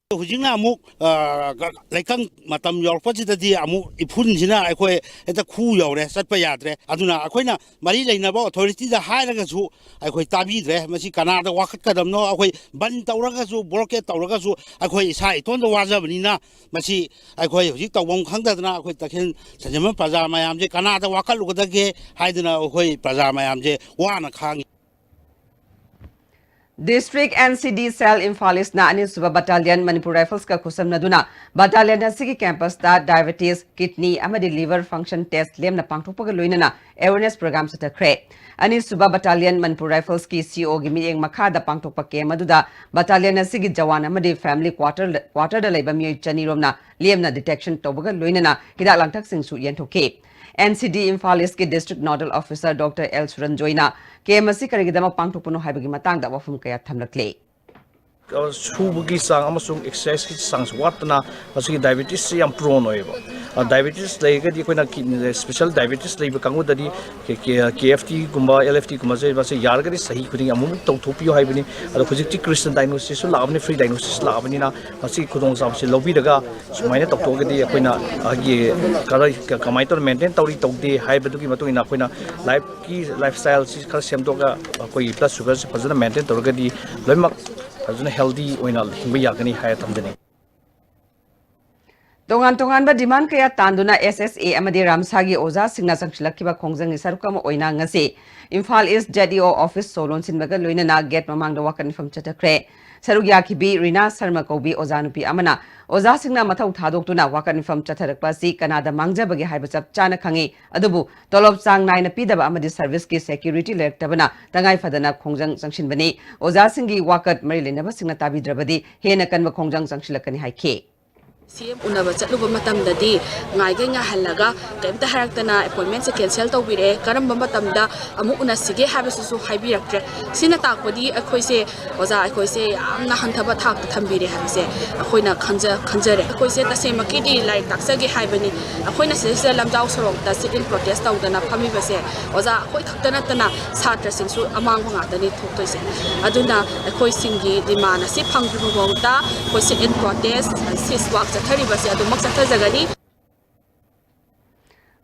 ꯍꯧꯖꯤꯛꯅ ꯑꯃꯨꯛ, ꯑ, ꯂꯩꯀꯪ ꯃꯇꯝ ꯌꯧꯔꯛꯄꯁꯤꯗꯗꯤ ꯑꯃꯨꯛ ꯏꯐꯨꯟꯁꯤꯅ ꯑꯩꯈꯣꯏ ꯍꯦꯛꯇ ꯈꯨ ꯌꯧꯔꯦ, ꯆꯠꯄ ꯌꯥꯗ꯭ꯔꯦ꯫ ꯑꯗꯨꯅ ꯑꯩꯈꯣꯏꯅ ꯃꯔꯤ ꯂꯩꯅꯕ authority ꯗ ꯍꯥꯏꯔꯒꯁꯨ ꯑꯩꯈꯣꯏ ꯇꯥꯕꯤꯗ꯭ꯔꯦ꯫ ꯃꯁꯤ ꯀꯅꯥꯗ ꯋꯥꯀꯠꯀꯗꯕꯅꯣ? ꯑꯩꯈꯣꯏ ꯕꯟ ꯇꯧꯔꯒꯁꯨ, blockade ꯇꯧꯔꯒꯁꯨ ꯑꯩꯈꯣꯏ ꯏꯁꯥ ꯏꯇꯣꯟꯗ ꯋꯥꯖꯕꯅꯤꯅ ꯃꯁꯤ ꯑꯩꯈꯣꯏ ꯍꯧꯖꯤꯛ ꯇꯧꯐꯝ ꯈꯪꯗꯗꯅ ꯑꯩꯈꯣꯏ ꯇꯈꯦꯜ ꯁꯟꯖꯦꯟꯕꯝ ꯄ꯭ꯔꯖꯥ ꯃꯌꯥꯝꯁꯦ ꯀꯅꯥꯗ ꯋꯥꯀꯠꯂꯨꯒꯗꯒꯦ ꯍꯥꯏꯗꯅ ꯑꯩꯈꯣꯏ ꯄ꯭ꯔꯖꯥ ꯃꯌꯥꯝꯁꯦ ꯋꯥꯅ ꯈꯥꯡꯉꯤ꯫ District N C D Cell Imphal East ꯅ ꯑꯅꯤꯁꯨꯕ Battalion Manipur Rifles ꯀ ꯈꯨꯠꯁꯝꯅꯗꯨꯅ battalion ꯑꯁꯤꯒꯤ campus ꯇ diabetes, kidney ꯑꯃꯗꯤ liver function test ꯂꯦꯝꯅ ꯄꯥꯡꯊꯣꯛꯄꯒ ꯂꯣꯏꯅꯅ awareness program ꯆꯠꯊꯈ꯭ꯔꯦ꯫ ꯑꯅꯤꯁꯨꯕ Battalion Manipur Rifles ꯀꯤ C O ꯒꯤ ꯃꯤꯠꯌꯦꯡ ꯃꯈꯥꯗ ꯄꯥꯡꯊꯣꯛꯄ camp ꯑꯗꯨꯗ battalion ꯑꯁꯤꯒꯤ ꯖꯋꯥꯟ ꯑꯃꯗꯤ family quarter, quarter ꯗ ꯂꯩꯕ ꯃꯤꯑꯣꯏ ꯆꯅꯤ ꯔꯣꯝꯅ ꯂꯦꯝꯅ detection ꯇꯧꯕꯒ ꯂꯣꯏꯅꯅ ꯍꯤꯗꯥꯛ ꯂꯥꯡꯊꯛꯁꯤꯡꯁꯨ ꯌꯦꯟꯊꯣꯛꯈꯤ꯫ N C D Imphal East ꯀꯤ District Nodal Officer Doctor L ꯁꯨꯔꯟꯖꯣꯏꯅ camp ꯑꯁꯤ ꯀꯔꯤꯒꯤꯗꯃꯛ ꯄꯥꯡꯊꯣꯛꯄꯅꯣ ꯍꯥꯏꯕꯒꯤ ꯃꯇꯥꯡꯗ ꯋꯥꯐꯝ ꯀꯌꯥ ꯊꯝꯂꯛꯂꯤ꯫ ꯑ, ꯁꯨꯕꯒꯤ ꯆꯥꯡ ꯑꯃꯁꯨꯡ exercise ꯀꯤ ꯆꯥꯡꯁꯨ ꯋꯥꯠꯄꯅ ꯃꯁꯤꯒꯤ diabetes ꯁꯤ ꯌꯥꯝ prone ꯑꯣꯏꯌꯦꯕ꯫ ꯑ, diabetes ꯂꯩꯔꯒꯗꯤ ꯑꯩꯈꯣꯏꯅ kidney, special diabetes ꯂꯩꯕ ꯀꯥꯡꯕꯨꯗꯗꯤ ꯀꯦ-, ꯀꯦ-, K F T ꯒꯨꯝꯕ, L F T ꯒꯨꯝꯕꯁꯦ ꯃꯁꯤ ꯌꯥꯔꯒꯗꯤ ꯆꯍꯤ ꯈꯨꯗꯤꯡꯒꯤ ꯑꯃꯨꯛꯃꯨꯛ ꯇꯧꯊꯣꯛꯄꯤꯌꯨ ꯍꯥꯏꯕꯅꯤ꯫ ꯑꯗꯣ ꯍꯧꯖꯤꯛꯇꯤ ꯈ꯭ꯔꯤꯁꯇ diagnosis ꯁꯨ ꯂꯥꯛꯑꯕꯅꯤ, free diagnosis ꯁꯨ ꯂꯥꯛꯑꯕꯅꯤꯅ ꯃꯁꯤꯒꯤ ꯈꯨꯗꯣꯡꯆꯥꯕꯁꯤ ꯂꯧꯕꯤꯔꯒ ꯁꯨꯃꯥꯏꯅ ꯇꯧꯊꯣꯛꯑꯒꯗꯤ ꯑꯩꯈꯣꯏꯅ ꯑꯩꯒꯤ ꯀꯔꯥꯏ-, ꯀ-, ꯀꯃꯥꯏꯅ ꯇꯧꯅ maintain ꯇꯧꯔꯤ ꯇꯧꯗꯦ ꯍꯥꯏꯕꯗꯨꯒꯤ ꯃꯇꯨꯡ ꯏꯟꯅ ꯑꯩꯈꯣꯏꯅ life ꯀꯤ lifestyle ꯁꯤ ꯈꯔ ꯁꯦꯝꯗꯣꯛꯑꯒ ꯑꯩꯈꯣꯏꯒꯤ blood sugar ꯁꯤ ꯐꯖꯅ maintain ꯇꯧꯔꯒꯗꯤ ꯂꯣꯏꯅꯃꯛ ꯐꯖꯅ healthy ꯑꯣꯏꯅ ꯍꯤꯡꯕ ꯌꯥꯒꯅꯤ ꯍꯥꯏꯔ ꯊꯝꯖꯅꯤꯡꯏ꯫ ꯇꯣꯉꯥꯟ ꯇꯣꯉꯥꯟꯕ demand ꯀꯌꯥ ꯇꯥꯟꯗꯨꯅ S S A ꯑꯃꯗꯤ ꯔꯥꯝꯁꯥꯒꯤ ꯑꯣꯖꯥꯁꯤꯡꯅ ꯆꯪꯁꯤꯜꯂꯛꯈꯤꯕ ꯈꯣꯡꯖꯪꯒꯤ ꯁꯔꯨꯛ ꯑꯃ ꯑꯣꯏꯅ ꯉꯁꯤ Imphal East Z E O office ꯁꯣ ꯂꯣꯟꯁꯤꯟꯕꯒ ꯂꯣꯏꯅꯅ gate ꯃꯃꯥꯡꯗ ꯋꯥꯀꯠ ꯃꯤꯐꯝ ꯆꯠꯊꯈ꯭ꯔꯦ꯫ ꯁꯔꯨꯛ ꯌꯥꯈꯤꯕꯤ ꯔꯤꯅꯥ ꯁꯔꯃ ꯀꯧꯕꯤ ꯑꯣꯖꯥ ꯅꯨꯄꯤ ꯑꯃꯅ ꯑꯣꯖꯥꯁꯤꯡꯅ ꯃꯊꯧ ꯊꯥꯗꯣꯛꯇꯨꯅ ꯋꯥꯀꯠ ꯃꯤꯐꯝ ꯆꯠꯊꯔꯛꯄ ꯑꯁꯤ ꯀꯅꯥꯗ ꯃꯥꯡꯖꯕꯒꯦ ꯍꯥꯏꯕ ꯆꯞ ꯆꯥꯅ ꯈꯪꯏ, ꯑꯗꯨꯕꯨ ꯇꯣꯂꯣꯞ ꯆꯥꯡ ꯅꯥꯏꯅ ꯄꯤꯗꯕ ꯑꯃꯗꯤ service ꯀꯤ security ꯂꯩꯔꯛꯇꯕꯅ ꯇꯉꯥꯏ ꯐꯗꯅ ꯈꯣꯡꯖꯪ ꯆꯪꯁꯤꯟꯕꯅꯤ꯫ ꯑꯣꯖꯥꯁꯤꯡꯒꯤ ꯋꯥꯀꯠ ꯃꯔꯤ ꯂꯩꯅꯕꯁꯤꯡꯅ ꯇꯥꯕꯤꯗ꯭ꯔꯕꯗꯤ ꯍꯦꯟꯅ ꯀꯟꯕ ꯈꯣꯡꯖꯪ ꯆꯪꯁꯤꯜꯂꯛꯀꯅꯤ ꯍꯥꯏꯈꯤ꯫ C M ꯎꯅꯕ ꯆꯠꯂꯨꯕ ꯃꯇꯝꯗꯗꯤ ꯉꯥꯏꯒꯩ ꯉꯥꯏꯍꯜꯂꯒ ꯀꯩꯝꯇ ꯍꯥꯏꯔꯛꯇꯅ appointment ꯁꯦ cancel ꯇꯧꯕꯤꯔꯛꯑꯦ꯫ ꯀꯔꯝꯕ ꯃꯇꯝꯗ ꯑꯃꯨꯛ ꯎꯅꯁꯤꯒꯦ ꯍꯥꯏꯕꯁꯤꯁꯨ ꯍꯥꯏꯕꯤꯔꯛꯇ꯭ꯔꯦ꯫ ꯁꯤꯅ ꯇꯥꯛꯄꯗꯤ ꯑꯩꯈꯣꯏꯁꯦ, ꯑꯣꯖꯥ, ꯑꯩꯈꯣꯏꯁꯦ ꯌꯥꯝꯅ ꯍꯟꯊꯕ ꯊꯥꯛꯇ ꯊꯝꯕꯤꯔꯦ ꯍꯥꯏꯕꯁꯦ ꯑꯩꯈꯣꯏꯅ ꯈꯟꯖ-, ꯈꯟꯖꯔꯦ꯫ ꯑꯩꯈꯣꯏꯁꯦ ꯇꯁꯦꯡꯃꯛꯀꯤꯗꯤ ꯂꯥꯏꯔꯤꯛ ꯇꯥꯛꯆꯒꯦ ꯍꯥꯏꯕꯅꯤ꯫ ꯑꯩꯈꯣꯏꯅ ꯁꯤꯗꯩꯁꯤꯗ ꯂꯝꯖꯥꯎ ꯁꯣꯔꯣꯛꯇ sit in protest ꯇꯧꯗꯅ ꯐꯝꯃꯤꯕꯁꯦ, ꯑꯣꯖꯥ, ꯑꯩꯈꯣꯏ ꯈꯛꯇ ꯅꯠꯇꯅ ꯁꯥꯇ꯭ꯔꯁꯤꯡꯁꯨ ꯑꯃꯥꯡꯕ ꯉꯥꯛꯇꯅꯤ ꯊꯣꯛꯇꯣꯏꯁꯦ꯫ ꯑꯗꯨꯅ ꯑꯩꯈꯣꯏꯁꯤꯡꯒꯤ demand ꯑꯁꯤ ꯐꯪꯗ꯭ꯔꯤꯕ ꯐꯥꯎꯗ ꯑꯩꯈꯣꯏ sit in protest, cease walk ꯆꯠꯊꯔꯤꯕꯁꯦ ꯑꯗꯨꯃꯛ ꯆꯠꯊꯖꯒꯅꯤ꯫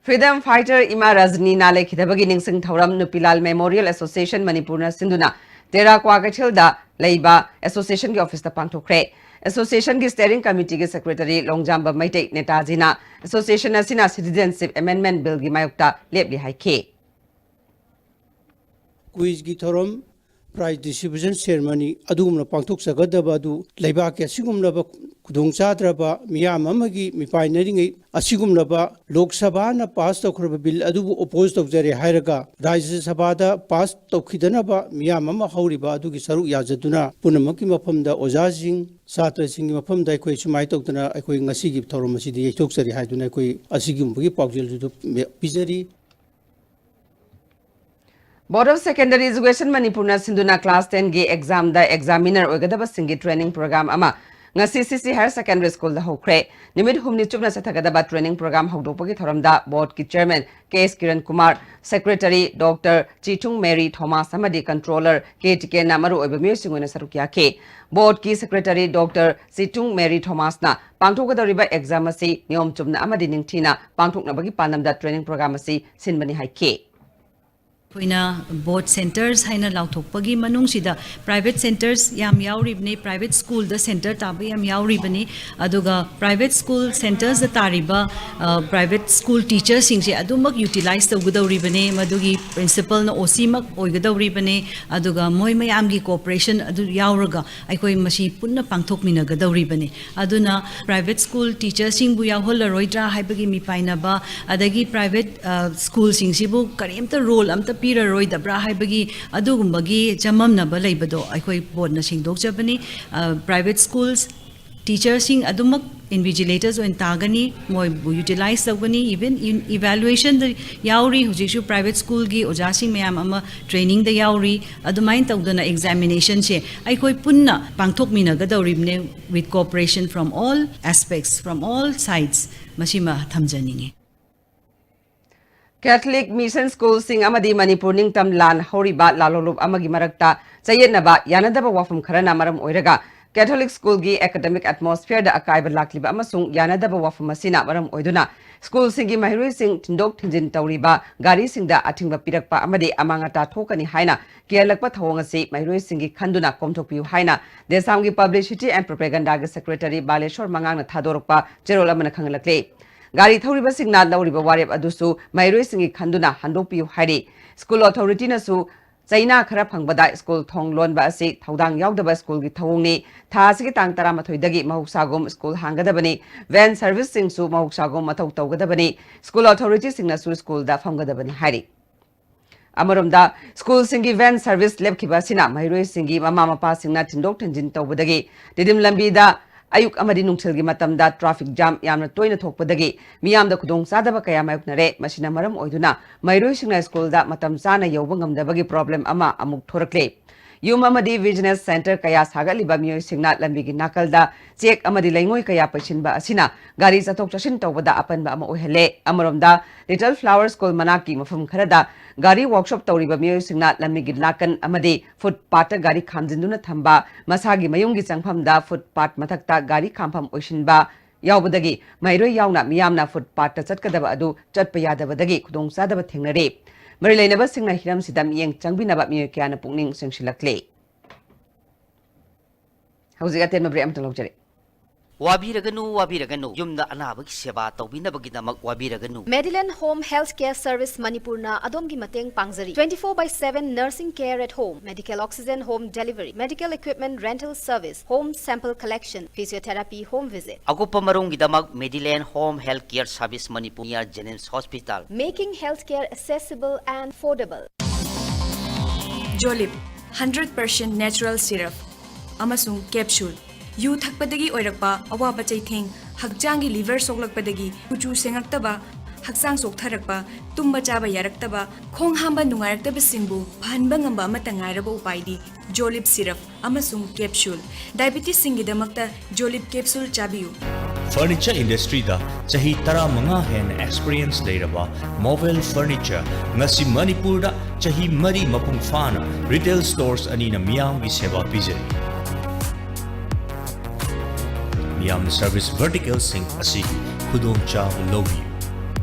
Freedom fighter ꯏꯃꯥ ꯔꯖꯅꯤ ꯅꯥ ꯂꯩꯈꯤꯗꯕꯒꯤ ꯅꯤꯡꯁꯤꯡ ꯊꯧꯔꯝ ꯅꯨꯄꯤꯂꯥꯜ Memorial Association ꯃꯅꯤꯄꯨꯔꯅ ꯁꯤꯟꯗꯨꯅ ꯇꯦꯔꯥ ꯀ꯭ꯋꯥꯀꯩꯊꯦꯜꯗ ꯂꯩꯕ association ꯒꯤ office ꯇ ꯄꯥꯡꯊꯣꯛꯈ꯭ꯔꯦ꯫ Association ꯒꯤ steering committee ꯒꯤ secretary ꯂꯣꯡꯖꯥꯝꯕ ꯃꯩꯇꯩ ꯅꯦꯇꯥꯖꯤꯅ association ꯑꯁꯤꯅ Citizenship Amendment Bill ꯒꯤ ꯃꯥꯌꯣꯛꯇ ꯂꯦꯞꯂꯤ ꯍꯥꯏꯈꯤ꯫ Quiz ꯒꯤ ꯊꯧꯔꯝ prize distribution ceremony ꯑꯗꯨꯒꯨꯝꯅ ꯄꯥꯡꯊꯣꯛꯆꯒꯗꯕ ꯑꯗꯨ ꯂꯩꯕꯥꯛꯀꯤ ꯑꯁꯤꯒꯨꯝꯂꯕ ꯈꯨꯗꯣꯡꯆꯥꯗ꯭ꯔꯕ ꯃꯤꯌꯥꯝ ꯑꯃꯒꯤ ꯃꯤꯄꯥꯏꯅꯔꯤꯉꯩ ꯑꯁꯤꯒꯨꯝꯂꯕ ꯂꯣꯛ ꯁꯚꯥꯅ ꯄꯥꯁ ꯇꯧꯈ꯭ꯔꯕ ꯕꯤꯜ ꯑꯗꯨꯕꯨ ꯑꯣꯄꯣꯖ ꯇꯧꯖꯔꯦ ꯍꯥꯏꯔꯒ ꯔꯥꯖ꯭ꯌ ꯁꯚꯥꯗ ꯄꯥꯁ ꯇꯧꯈꯤꯗꯅꯕ ꯃꯤꯌꯥꯝ ꯑꯃ ꯍꯧꯔꯤꯕ ꯑꯗꯨꯒꯤ ꯁꯔꯨꯛ ꯌꯥꯖꯗꯨꯅ ꯄꯨꯝꯅꯃꯛꯀꯤ ꯃꯐꯝꯗ ꯑꯣꯖꯥꯁꯤꯡ, ꯁꯥꯇ꯭ꯔꯁꯤꯡꯒꯤ ꯃꯐꯝꯗ ꯑꯩꯈꯣꯏ ꯁꯨꯃꯥꯏꯅ ꯇꯧꯗꯅ ꯑꯩꯈꯣꯏ ꯉꯁꯤꯒꯤ ꯊꯧꯔꯝ ꯑꯁꯤꯗ ꯌꯩꯊꯣꯛꯆꯔꯤ ꯍꯥꯏꯗꯨꯅ ꯑꯩꯈꯣꯏ ꯑꯁꯤꯒꯨꯝꯕꯒꯤ ꯄꯥꯎꯖꯦꯜꯗꯨ ꯄꯤꯖꯔꯤ꯫ Board of Secondary Education ꯃꯅꯤꯄꯨꯔꯅ ꯁꯤꯟꯗꯨꯅ class ten ꯒꯤ exam ꯗ examiner ꯑꯣꯏꯒꯗꯕꯁꯤꯡꯒꯤ training program ꯑꯃ ꯉꯁꯤ C C Higher Secondary School ꯗ ꯍꯧꯈ꯭ꯔꯦ꯫ ꯅꯨꯃꯤꯠ ꯍꯨꯝꯅꯤ ꯆꯨꯞꯅ ꯆꯠꯊꯒꯗꯕ training program ꯍꯧꯗꯣꯛꯄꯒꯤ ꯊꯧꯔꯝꯗ board ꯀꯤ chairman K S Kiran Kumar, secretary Doctor Chithung Mary Thomas ꯑꯃꯗꯤ controller K T K ꯅ ꯃꯔꯨꯑꯣꯏꯕ ꯃꯤꯑꯣꯏꯁꯤꯡ ꯑꯣꯏꯅ ꯁꯔꯨꯛ ꯌꯥꯈꯤ꯫ Board ꯀꯤ secretary Doctor Chithung Mary ꯊꯣꯃꯥꯁꯅ ꯄꯥꯡꯊꯣꯛꯀꯗꯧꯔꯤꯕ exam ꯑꯁꯤ ꯅꯤꯌꯣꯝ ꯆꯨꯝꯅ ꯑꯃꯗꯤ ꯅꯤꯡꯊꯤꯅ ꯄꯥꯡꯊꯣꯛꯅꯕꯒꯤ ꯄꯥꯟꯗꯝꯗ training program ꯑꯁꯤ ꯁꯤꯟꯕꯅꯤ ꯍꯥꯏꯈꯤ꯫ ꯑꯩꯈꯣꯏꯅ board centres ꯍꯥꯏꯅ ꯂꯥꯎꯊꯣꯛꯄꯒꯤ ꯃꯅꯨꯡꯁꯤꯗ private centres ꯌꯥꯝ ꯌꯥꯎꯔꯤꯕꯅꯤ, private school ꯗ centre ꯇꯥꯕ ꯌꯥꯝ ꯌꯥꯎꯔꯤꯕꯅꯤ꯫ ꯑꯗꯨꯒ private school centres ꯇ ꯇꯥꯔꯤꯕ, ꯑ, private school teacher ꯁꯤꯡꯁꯦ ꯑꯗꯨꯃꯛ utilize ꯇꯧꯒꯗꯧꯔꯤꯕꯅꯤ, ꯃꯗꯨꯒꯤ principal ꯅ O C ꯃꯛ ꯑꯣꯏꯒꯗꯧꯔꯤꯕꯅꯤ꯫ ꯑꯗꯨꯒ ꯃꯣꯏ ꯃꯌꯥꯝꯒꯤ cooperation ꯑꯗꯨ ꯌꯥꯎꯔꯒ ꯑꯩꯈꯣꯏ ꯃꯁꯤ ꯄꯨꯟꯅ ꯄꯥꯡꯊꯣꯛꯃꯤꯟꯅꯒꯗꯧꯔꯤꯕꯅꯤ꯫ ꯑꯗꯨꯅ private school teacher ꯁꯤꯡꯕꯨ ꯌꯥꯎꯍꯜꯂꯔꯣꯏꯗ꯭ꯔꯥ ꯍꯥꯏꯕꯒꯤ ꯃꯤꯄꯥꯏꯅꯕ, ꯑꯗꯒꯤ private, ꯑ, school ꯁꯤꯡꯁꯤꯕꯨ ꯀꯔꯤꯝꯇ role ꯑꯝꯇ ꯄꯤꯔꯔꯣꯏꯗꯕ꯭ꯔꯥ ꯍꯥꯏꯕꯒꯤ ꯑꯗꯨꯒꯨꯝꯕꯒꯤ ꯆꯃꯝꯅꯕ ꯂꯩꯕꯗꯣ ꯑꯩꯈꯣꯏ board ꯅ ꯁꯦꯡꯗꯣꯛꯆꯕꯅꯤ꯫ ꯑ, private schools teacher ꯁꯤꯡ ꯑꯗꯨꯃꯛ invigilators ꯑꯣꯏꯅ ꯇꯥꯒꯅꯤ, ꯃꯣꯏꯕꯨ utilize ꯇꯧꯒꯅꯤ꯫ Even in evaluation ꯗ ꯌꯥꯎꯔꯤ, ꯍꯧꯖꯤꯛꯁꯨ private school ꯒꯤ ꯑꯣꯖꯥꯁꯤꯡ ꯃꯌꯥꯝ ꯑꯃ training ꯗ ꯌꯥꯎꯔꯤ꯫ ꯑꯗꯨꯃꯥꯏꯅ ꯇꯧꯗꯅ examination ꯁꯦ ꯑꯩꯈꯣꯏ ꯄꯨꯟꯅ ꯄꯥꯡꯊꯣꯛꯃꯤꯟꯅꯒꯗꯧꯔꯤꯕꯅꯦ, with cooperation from all aspects, from all sides, ꯃꯁꯤꯃ ꯊꯝꯖꯅꯤꯡꯉꯤ꯫ Catholic Mission School ꯁꯤꯡ ꯑꯃꯗꯤ ꯃꯅꯤꯄꯨꯔ ꯅꯤꯡꯇꯝ ꯂꯥꯟ ꯍꯧꯔꯤꯕ ꯂꯥꯜꯍꯧꯂꯨꯞ ꯑꯃꯒꯤ ꯃꯔꯛꯇ ꯆꯌꯦꯠꯅꯕ, ꯌꯥꯅꯗꯕ ꯋꯥꯐꯝ ꯈꯔꯅ ꯃꯔꯝ ꯑꯣꯏꯔꯒ Catholic school ꯒꯤ academic atmosphere ꯗ ꯑꯀꯥꯏꯕ ꯂꯥꯛꯂꯤꯕ ꯑꯃꯁꯨꯡ ꯌꯥꯅꯗꯕ ꯋꯥꯐꯝ ꯑꯁꯤꯅ ꯃꯔꯝ ꯑꯣꯏꯗꯨꯅ school ꯁꯤꯡꯒꯤ ꯃꯍꯩꯔꯣꯏꯁꯤꯡ ꯊꯤꯟꯗꯣꯛ ꯊꯤꯟꯖꯤꯟ ꯇꯧꯔꯤꯕ ꯒꯥꯔꯤꯁꯤꯡꯗ ꯑꯊꯤꯡꯕ ꯄꯤꯔꯛꯄ ꯑꯃꯗꯤ ꯑꯃꯥꯡ ꯑꯇꯥ ꯊꯣꯛꯀꯅꯤ ꯍꯥꯏꯅ ꯀꯤꯍꯜꯂꯛꯄ ꯊꯧꯑꯣꯡ ꯑꯁꯤ ꯃꯍꯩꯔꯣꯏꯁꯤꯡꯒꯤ ꯈꯟꯗꯨꯅ ꯀꯣꯝꯊꯣꯛꯄꯤꯌꯨ ꯍꯥꯏꯅ ꯗꯦꯁꯥꯝꯒꯤ Publicity and Propaganda ꯒꯤ secretary ꯕꯥꯂꯦꯁꯣꯔ ꯃꯉꯥꯡꯅ ꯊꯥꯗꯣꯔꯛꯄ ꯆꯦꯔꯣꯜ ꯑꯃꯅ ꯈꯪꯍꯜꯂꯛꯂꯤ꯫ ꯒꯥꯔꯤ ꯊꯧꯔꯤꯕꯁꯤꯡꯅ ꯂꯧꯔꯤꯕ ꯋꯥꯔꯦꯞ ꯑꯗꯨꯁꯨ ꯃꯍꯩꯔꯣꯏꯁꯤꯡꯒꯤ ꯈꯟꯗꯨꯅ ꯍꯟꯗꯣꯛꯄꯤꯌꯨ ꯍꯥꯏꯔꯤ꯫ School authority ꯅꯁꯨ ꯆꯩꯅꯥ ꯈꯔ ꯐꯪꯕꯗ ꯁ꯭ꯀꯨꯜ ꯊꯣꯡ ꯂꯣꯟꯕ ꯑꯁꯤ ꯊꯧꯗꯥꯡ ꯌꯥꯎꯗꯕ ꯁ꯭ꯀꯨꯜꯒꯤ ꯊꯧꯑꯣꯡꯅꯤ꯫ ꯊꯥ ꯑꯁꯤꯒꯤ ꯇꯥꯡ ꯇꯔꯥꯃꯥꯊꯣꯏꯗꯒꯤ ꯃꯍꯧꯁꯥꯒꯨꯝ ꯁ꯭ꯀꯨꯜ ꯍꯥꯡꯒꯗꯕꯅꯤ꯫ ꯚꯦꯟ ꯁꯔꯚꯤꯁꯁꯤꯡꯁꯨ ꯃꯍꯧꯁꯥꯒꯨꯝ ꯃꯊꯧ ꯇꯧꯒꯗꯕꯅꯤ꯫ ꯁ꯭ꯀꯨꯜ ꯑꯣꯊꯣꯔꯤꯇꯤꯁꯤꯡꯅꯁꯨ ꯁ꯭ꯀꯨꯜꯗ ꯐꯝꯒꯗꯕꯅꯤ ꯍꯥꯏꯔꯤ꯫ ꯑꯃꯔꯣꯝꯗ, ꯁ꯭ꯀꯨꯜꯁꯤꯡꯒꯤ ꯚꯦꯟ ꯁꯔꯚꯤꯁ ꯂꯦꯞꯈꯤꯕ ꯑꯁꯤꯅ ꯃꯍꯩꯔꯣꯏꯁꯤꯡꯒꯤ ꯃꯃꯥ ꯃꯄꯥꯁꯤꯡꯅ ꯊꯤꯟꯗꯣꯛ ꯊꯤꯟꯖꯤꯟ ꯇꯧꯕꯗꯒꯤ ꯇꯤꯗꯤꯝ ꯂꯝꯕꯤꯗ ꯑꯌꯨꯛ ꯑꯃꯗꯤ ꯅꯨꯡꯊꯤꯜꯒꯤ ꯃꯇꯝꯗ ꯇ꯭ꯔꯥꯐꯤꯛ ꯖꯥꯝ ꯌꯥꯝꯅ ꯇꯣꯏꯅ ꯊꯣꯛꯄꯗꯒꯤ ꯃꯤꯌꯥꯝꯗ ꯈꯨꯗꯣꯡꯆꯥꯗꯕ ꯀꯌꯥ ꯃꯥꯌꯣꯛꯅꯔꯦ꯫ ꯃꯁꯤꯅ ꯃꯔꯝ ꯑꯣꯏꯗꯨꯅ ꯃꯍꯩꯔꯣꯏꯁꯤꯡꯅ ꯁ꯭ꯀꯨꯜꯗ ꯃꯇꯝ ꯆꯥꯅ ꯌꯧꯕ ꯉꯝꯗꯕꯒꯤ ꯄ꯭ꯔꯣꯕ꯭ꯂꯦꯝ ꯑꯃ ꯑꯃꯨꯛ ꯊꯣꯔꯛꯂꯦ꯫ ꯌꯨꯝ ꯑꯃꯗꯤ ꯕꯤꯖꯤꯅꯦꯁ ꯁꯦꯟꯇꯔ ꯀꯌꯥ ꯁꯥꯒꯠꯂꯤꯕ ꯃꯤꯑꯣꯏꯁꯤꯡꯅ ꯂꯝꯕꯤꯒꯤ ꯅꯥꯀꯜꯗ ꯆꯦꯛ ꯑꯃꯗꯤ ꯂꯩꯉꯣꯏ ꯀꯌꯥ ꯄꯩꯁꯤꯟꯕ ꯑꯁꯤꯅ ꯒꯥꯔꯤ ꯆꯠꯊꯣꯛ ꯆꯠꯁꯤꯟ ꯇꯧꯕꯗ ꯑꯄꯟꯕ ꯑꯃ ꯑꯣꯏꯍꯜꯂꯦ꯫ ꯑꯃꯔꯣꯝꯗ, ꯂꯤꯇꯜ ꯐ꯭ꯂꯥꯋꯔ ꯁ꯭ꯀꯨꯜ ꯃꯅꯥꯛꯀꯤ ꯃꯐꯝ ꯈꯔꯗ ꯒꯥꯔꯤ ꯋꯥꯔꯛꯁꯣꯞ ꯇꯧꯔꯤꯕ ꯃꯤꯑꯣꯏꯁꯤꯡꯅ ꯂꯝꯕꯤꯒꯤ ꯅꯥꯀꯟ ꯑꯃꯗꯤ ꯐꯨꯠꯄꯥꯠꯇ ꯒꯥꯔꯤ ꯈꯥꯝꯖꯤꯟꯗꯨꯅ ꯊꯝꯕ, ꯃꯁꯥꯒꯤ ꯃꯌꯨꯝꯒꯤ ꯆꯪꯐꯝꯗ ꯐꯨꯠꯄꯥꯠ ꯃꯊꯛꯇ ꯒꯥꯔꯤ ꯈꯥꯝꯐꯝ ꯑꯣꯏꯁꯤꯟꯕ ꯌꯥꯎꯕꯗꯒꯤ ꯃꯍꯩꯔꯣꯏ ꯌꯥꯎꯅ ꯃꯤꯌꯥꯝꯅ ꯐꯨꯠꯄꯥꯠꯇ ꯆꯠꯀꯗꯕ ꯑꯗꯨ ꯆꯠꯄ ꯌꯥꯗꯕꯗꯒꯤ ꯈꯨꯗꯣꯡꯆꯥꯗꯕ ꯊꯦꯡꯅꯔꯦ꯫ ꯃꯔꯤ ꯂꯩꯅꯕꯁꯤꯡꯅ ꯍꯤꯔꯝꯁꯤꯗ ꯃꯤꯠꯌꯦꯡ ꯆꯪꯕꯤꯅꯕ ꯃꯤꯑꯣꯏ ꯀꯌꯥꯅ ꯄꯨꯛꯅꯤꯡ ꯆꯤꯡꯁꯤꯜꯂꯛꯂꯦ꯫ ꯍꯧꯖꯤꯛ ꯑꯇꯦꯟꯕ ꯕ꯭ꯔꯦꯛ ꯑꯃꯇ ꯂꯧꯖꯔꯦ꯫ ꯋꯥꯕꯤꯔꯒꯅꯨ, ꯋꯥꯕꯤꯔꯒꯅꯨ꯫ ꯌꯨꯝꯗ ꯑꯅꯥꯕꯒꯤ ꯁꯦꯕꯥ ꯇꯧꯕꯤꯅꯕꯒꯤꯗꯃꯛ ꯋꯥꯕꯤꯔꯒꯅꯨ꯫ Mediland Home Health Care Service ꯃꯅꯤꯄꯨꯔꯅ ꯑꯗꯣꯝꯒꯤ ꯃꯇꯦꯡ ꯄꯥꯡꯖꯔꯤ꯫ Twenty four by seven nursing care at home, medical oxygen home delivery, medical equipment rental service, home sample collection, physiotherapy, home visit. ꯑꯀꯨꯞꯄ ꯃꯔꯣꯜꯒꯤꯗꯃꯛ Mediland Home Health Care Service Manipur, near Jenims Hospital. Making healthcare accessible and affordable. Jolib, hundred percent natural syrup ꯑꯃꯁꯨꯡ capsule꯫ U ꯊꯛꯄꯗꯒꯤ ꯑꯣꯏꯔꯛꯄ ꯑꯋꯥꯕ ꯆꯩꯊꯦꯡ, ꯍꯛꯆꯥꯡꯒꯤ liver ꯁꯣꯛꯂꯛꯄꯗꯒꯤ ꯀꯨꯆꯨ ꯁꯦꯡꯉꯛꯇꯕ, ꯍꯛꯆꯥꯡ ꯆꯣꯛꯊꯔꯛꯄ, ꯇꯨꯝꯕ ꯆꯥꯕ ꯌꯥꯔꯛꯇꯕ, ꯈꯣꯡ ꯍꯥꯝꯕ ꯅꯨꯡꯉꯥꯏꯔꯛꯇꯕꯁꯤꯡꯕꯨ ꯐꯍꯟꯕ ꯉꯝꯕ ꯑꯃꯠꯇ ꯉꯥꯏꯔꯕ ꯎꯄꯥꯏꯗꯤ ꯖꯣꯂꯤꯞ ꯁꯤꯔꯞ ꯑꯃꯁꯨꯡ ꯀꯦꯞꯁꯨꯜ꯫ ꯗꯥꯏꯕꯤꯇꯤꯁꯁꯤꯡꯒꯤꯗꯃꯛꯇ ꯖꯣꯂꯤꯞ ꯀꯦꯞꯁꯨꯜ ꯆꯥꯕꯤꯌꯨ꯫ ꯐꯔꯅꯤꯆꯔ ꯏꯟꯗꯁꯇ꯭ꯔꯤꯗ ꯆꯍꯤ ꯇꯔꯥꯃꯉꯥ ꯍꯦꯟꯅ ꯑꯦꯛꯁꯄꯤꯔꯤꯌꯦꯟꯁ ꯂꯩꯔꯕ ꯃꯣꯕꯦꯜ ꯐꯔꯅꯤꯆꯔ ꯉꯁꯤ ꯃꯅꯤꯄꯨꯔꯗ ꯆꯍꯤ ꯃꯔꯤ ꯃꯄꯨꯡ ꯐꯥꯅ ꯔꯤꯇꯦꯜ ꯁ꯭ꯇꯣꯔꯁ ꯑꯅꯤꯅ ꯃꯤꯌꯥꯝꯒꯤ ꯁꯦꯕꯥ ꯄꯤꯖꯔꯤ꯫ ꯃꯤꯌꯥꯝꯅ ꯁꯔꯚꯤꯁ ꯚꯔꯇꯤꯀꯦꯜꯁꯤꯡ ꯑꯁꯤꯒꯤ ꯈꯨꯗꯣꯡꯆꯥꯕ ꯂꯧꯕꯤꯌꯨ꯫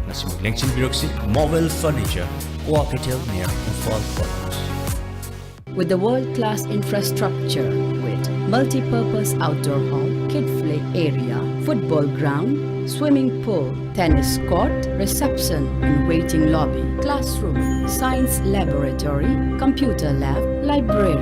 ꯉꯁꯤꯃꯛ ꯂꯦꯡꯁꯤꯟꯕꯤꯔꯛꯁꯤ, Mobel furniture, Kwakeithel near Imphal college. With the world-class infrastructure, with multi-purpose outdoor hall, kid play area, football ground, Swimming pool, tennis court, reception and waiting lobby, classroom, science laboratory, computer lab, library,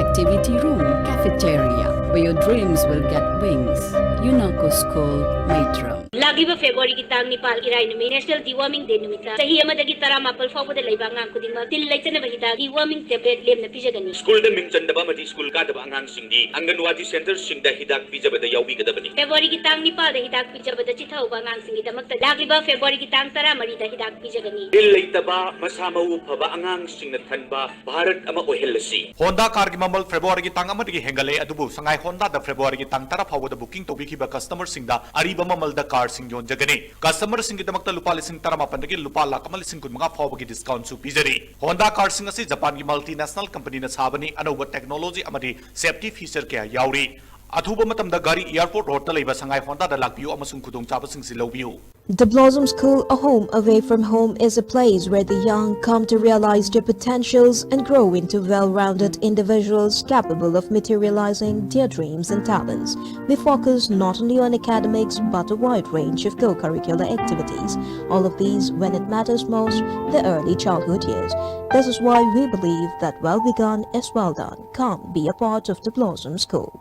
activity room, cafeteria, where your dreams will get wings. UNACO School, Maitram. ꯂꯥꯛꯂꯤꯕ ꯐꯦꯕ꯭ꯔꯨꯋꯥꯔꯤꯒꯤ ꯇꯥꯡ ꯅꯤꯄꯥꯜ, ꯏꯔꯥꯏ ꯅꯨꯃꯤꯠ, National Deworming Day ꯅꯨꯃꯤꯠꯇ ꯆꯍꯤ ꯑꯃꯗꯒꯤ ꯇꯔꯥꯃꯥꯄꯜ ꯐꯥꯎꯕꯗ ꯂꯩꯕ ꯑꯉꯥꯡ ꯈꯨꯗꯤꯡꯃꯛ ꯇꯤꯜ ꯂꯩꯇꯅꯕ ꯍꯤꯗꯥꯛ deworming tablet ꯂꯦꯝꯅ ꯄꯤꯖꯒꯅꯤ꯫ ꯁ꯭ꯀꯨꯜꯗ ꯃꯤꯡ ꯆꯟꯗꯕ ꯑꯃꯗꯤ ꯁ꯭ꯀꯨꯜ ꯀꯥꯗꯕ ꯑꯉꯥꯡꯁꯤꯡꯗꯤ ꯑꯪꯒꯟꯋꯥꯗꯤ ꯁꯦꯟꯇꯔꯁꯤꯡꯗ ꯍꯤꯗꯥꯛ ꯄꯤꯖꯕꯗ ꯌꯥꯎꯕꯤꯒꯗꯕꯅꯤ꯫ ꯐꯦꯕ꯭ꯔꯨꯋꯥꯔꯤꯒꯤ ꯇꯥꯡ ꯅꯤꯄꯥꯜꯗ ꯍꯤꯗꯥꯛ ꯄꯤꯖꯕꯗ ꯆꯤꯊꯍꯧꯕ ꯑꯉꯥꯡꯁꯤꯡꯒꯤꯗꯃꯛꯇ ꯂꯥꯛꯂꯤꯕ ꯐꯦꯕ꯭ꯔꯨꯋꯥꯔꯤꯒꯤ ꯇꯥꯡ ꯇꯔꯥꯃꯔꯤꯗ ꯍꯤꯗꯥꯛ ꯄꯤꯖꯒꯅꯤ꯫ ꯇꯤꯜ ꯂꯩꯇꯕ, ꯃꯁꯥ ꯃꯎ ꯐꯕ ꯑꯉꯥꯡꯁꯤꯡꯅ ꯊꯟꯕ ꯚꯥꯔꯠ ꯑꯃ ꯑꯣꯏꯍꯜꯂꯁꯤ꯫ ꯍꯣꯟꯗꯥ ꯀꯥꯔꯒꯤ ꯃꯃꯜ ꯐꯦꯕ꯭ꯔꯨꯋꯥꯔꯤꯒꯤ ꯇꯥꯡ ꯑꯃꯗꯒꯤ ꯍꯦꯟꯒꯠꯂꯦ, ꯑꯗꯨꯕꯨ ꯁꯉꯥꯏ ꯍꯣꯟꯗꯥꯗ ꯐꯦꯕ꯭ꯔꯨꯋꯥꯔꯤꯒꯤ ꯇꯥꯡ ꯇꯔꯥ ꯐꯥꯎꯕꯗ ꯕꯨꯀꯤꯡ ꯇꯧꯕꯤꯈꯤꯕ ꯀꯁꯇꯃꯔꯁꯤꯡꯗ ꯑꯔꯤꯕ ꯃꯃꯜꯗ ꯀꯥꯔꯁꯤꯡ ꯌꯣꯟꯖꯒꯅꯤ꯫ ꯀꯁꯇꯃꯔꯁꯤꯡꯒꯤꯗꯃꯛꯇ ꯂꯨꯄꯥ ꯂꯤꯁꯤꯡ ꯇꯔꯥꯃꯥꯄꯟꯗꯒꯤ ꯂꯨꯄꯥ ꯂꯥꯈ ꯑꯃ ꯂꯤꯁꯤꯡ ꯀꯨꯟꯃꯉꯥ ꯐꯥꯎꯕꯒꯤ ꯗꯤꯁꯀꯥꯎꯟꯁꯨ ꯄꯤꯖꯔꯤ꯫ ꯍꯣꯟꯗꯥ ꯀꯥꯔꯁꯤꯡ ꯑꯁꯤ ꯖꯄꯥꯟꯒꯤ ꯃꯜꯇꯤꯅꯦꯁꯅꯦꯜ ꯀꯝꯄꯅꯤꯅ ꯁꯥꯕꯅꯤ꯫ ꯑꯅꯧꯕ ꯇꯦꯛꯅꯣꯂꯣꯖꯤ ꯑꯃꯗꯤ ꯁꯦꯐꯇꯤ ꯐꯤꯆꯔ ꯀꯌꯥ ꯌꯥꯎꯔꯤ꯫ ꯑꯊꯨꯕ ꯃꯇꯝꯗ ꯒꯥꯔꯤ ꯑꯦꯌꯔꯄꯣꯔꯠ ꯔꯣꯗꯇ ꯂꯩꯕ ꯁꯉꯥꯏ ꯍꯣꯟꯗꯥꯗ ꯂꯥꯛꯄꯤꯌꯨ ꯑꯃꯁꯨꯡ ꯈꯨꯗꯣꯡꯆꯥꯕꯁꯤꯡꯁꯤ ꯂꯧꯕꯤꯌꯨ꯫ The Blossom School, a home away from home, is a place where the young come to realize their potentials and grow into well-rounded individuals capable of materializing their dreams and talents. We focus not only on academics but a wide range of co-curricular activities, all of these when it matters most, the early childhood years. This is why we believe that well begun is well done. Come be a part of the Blossom School.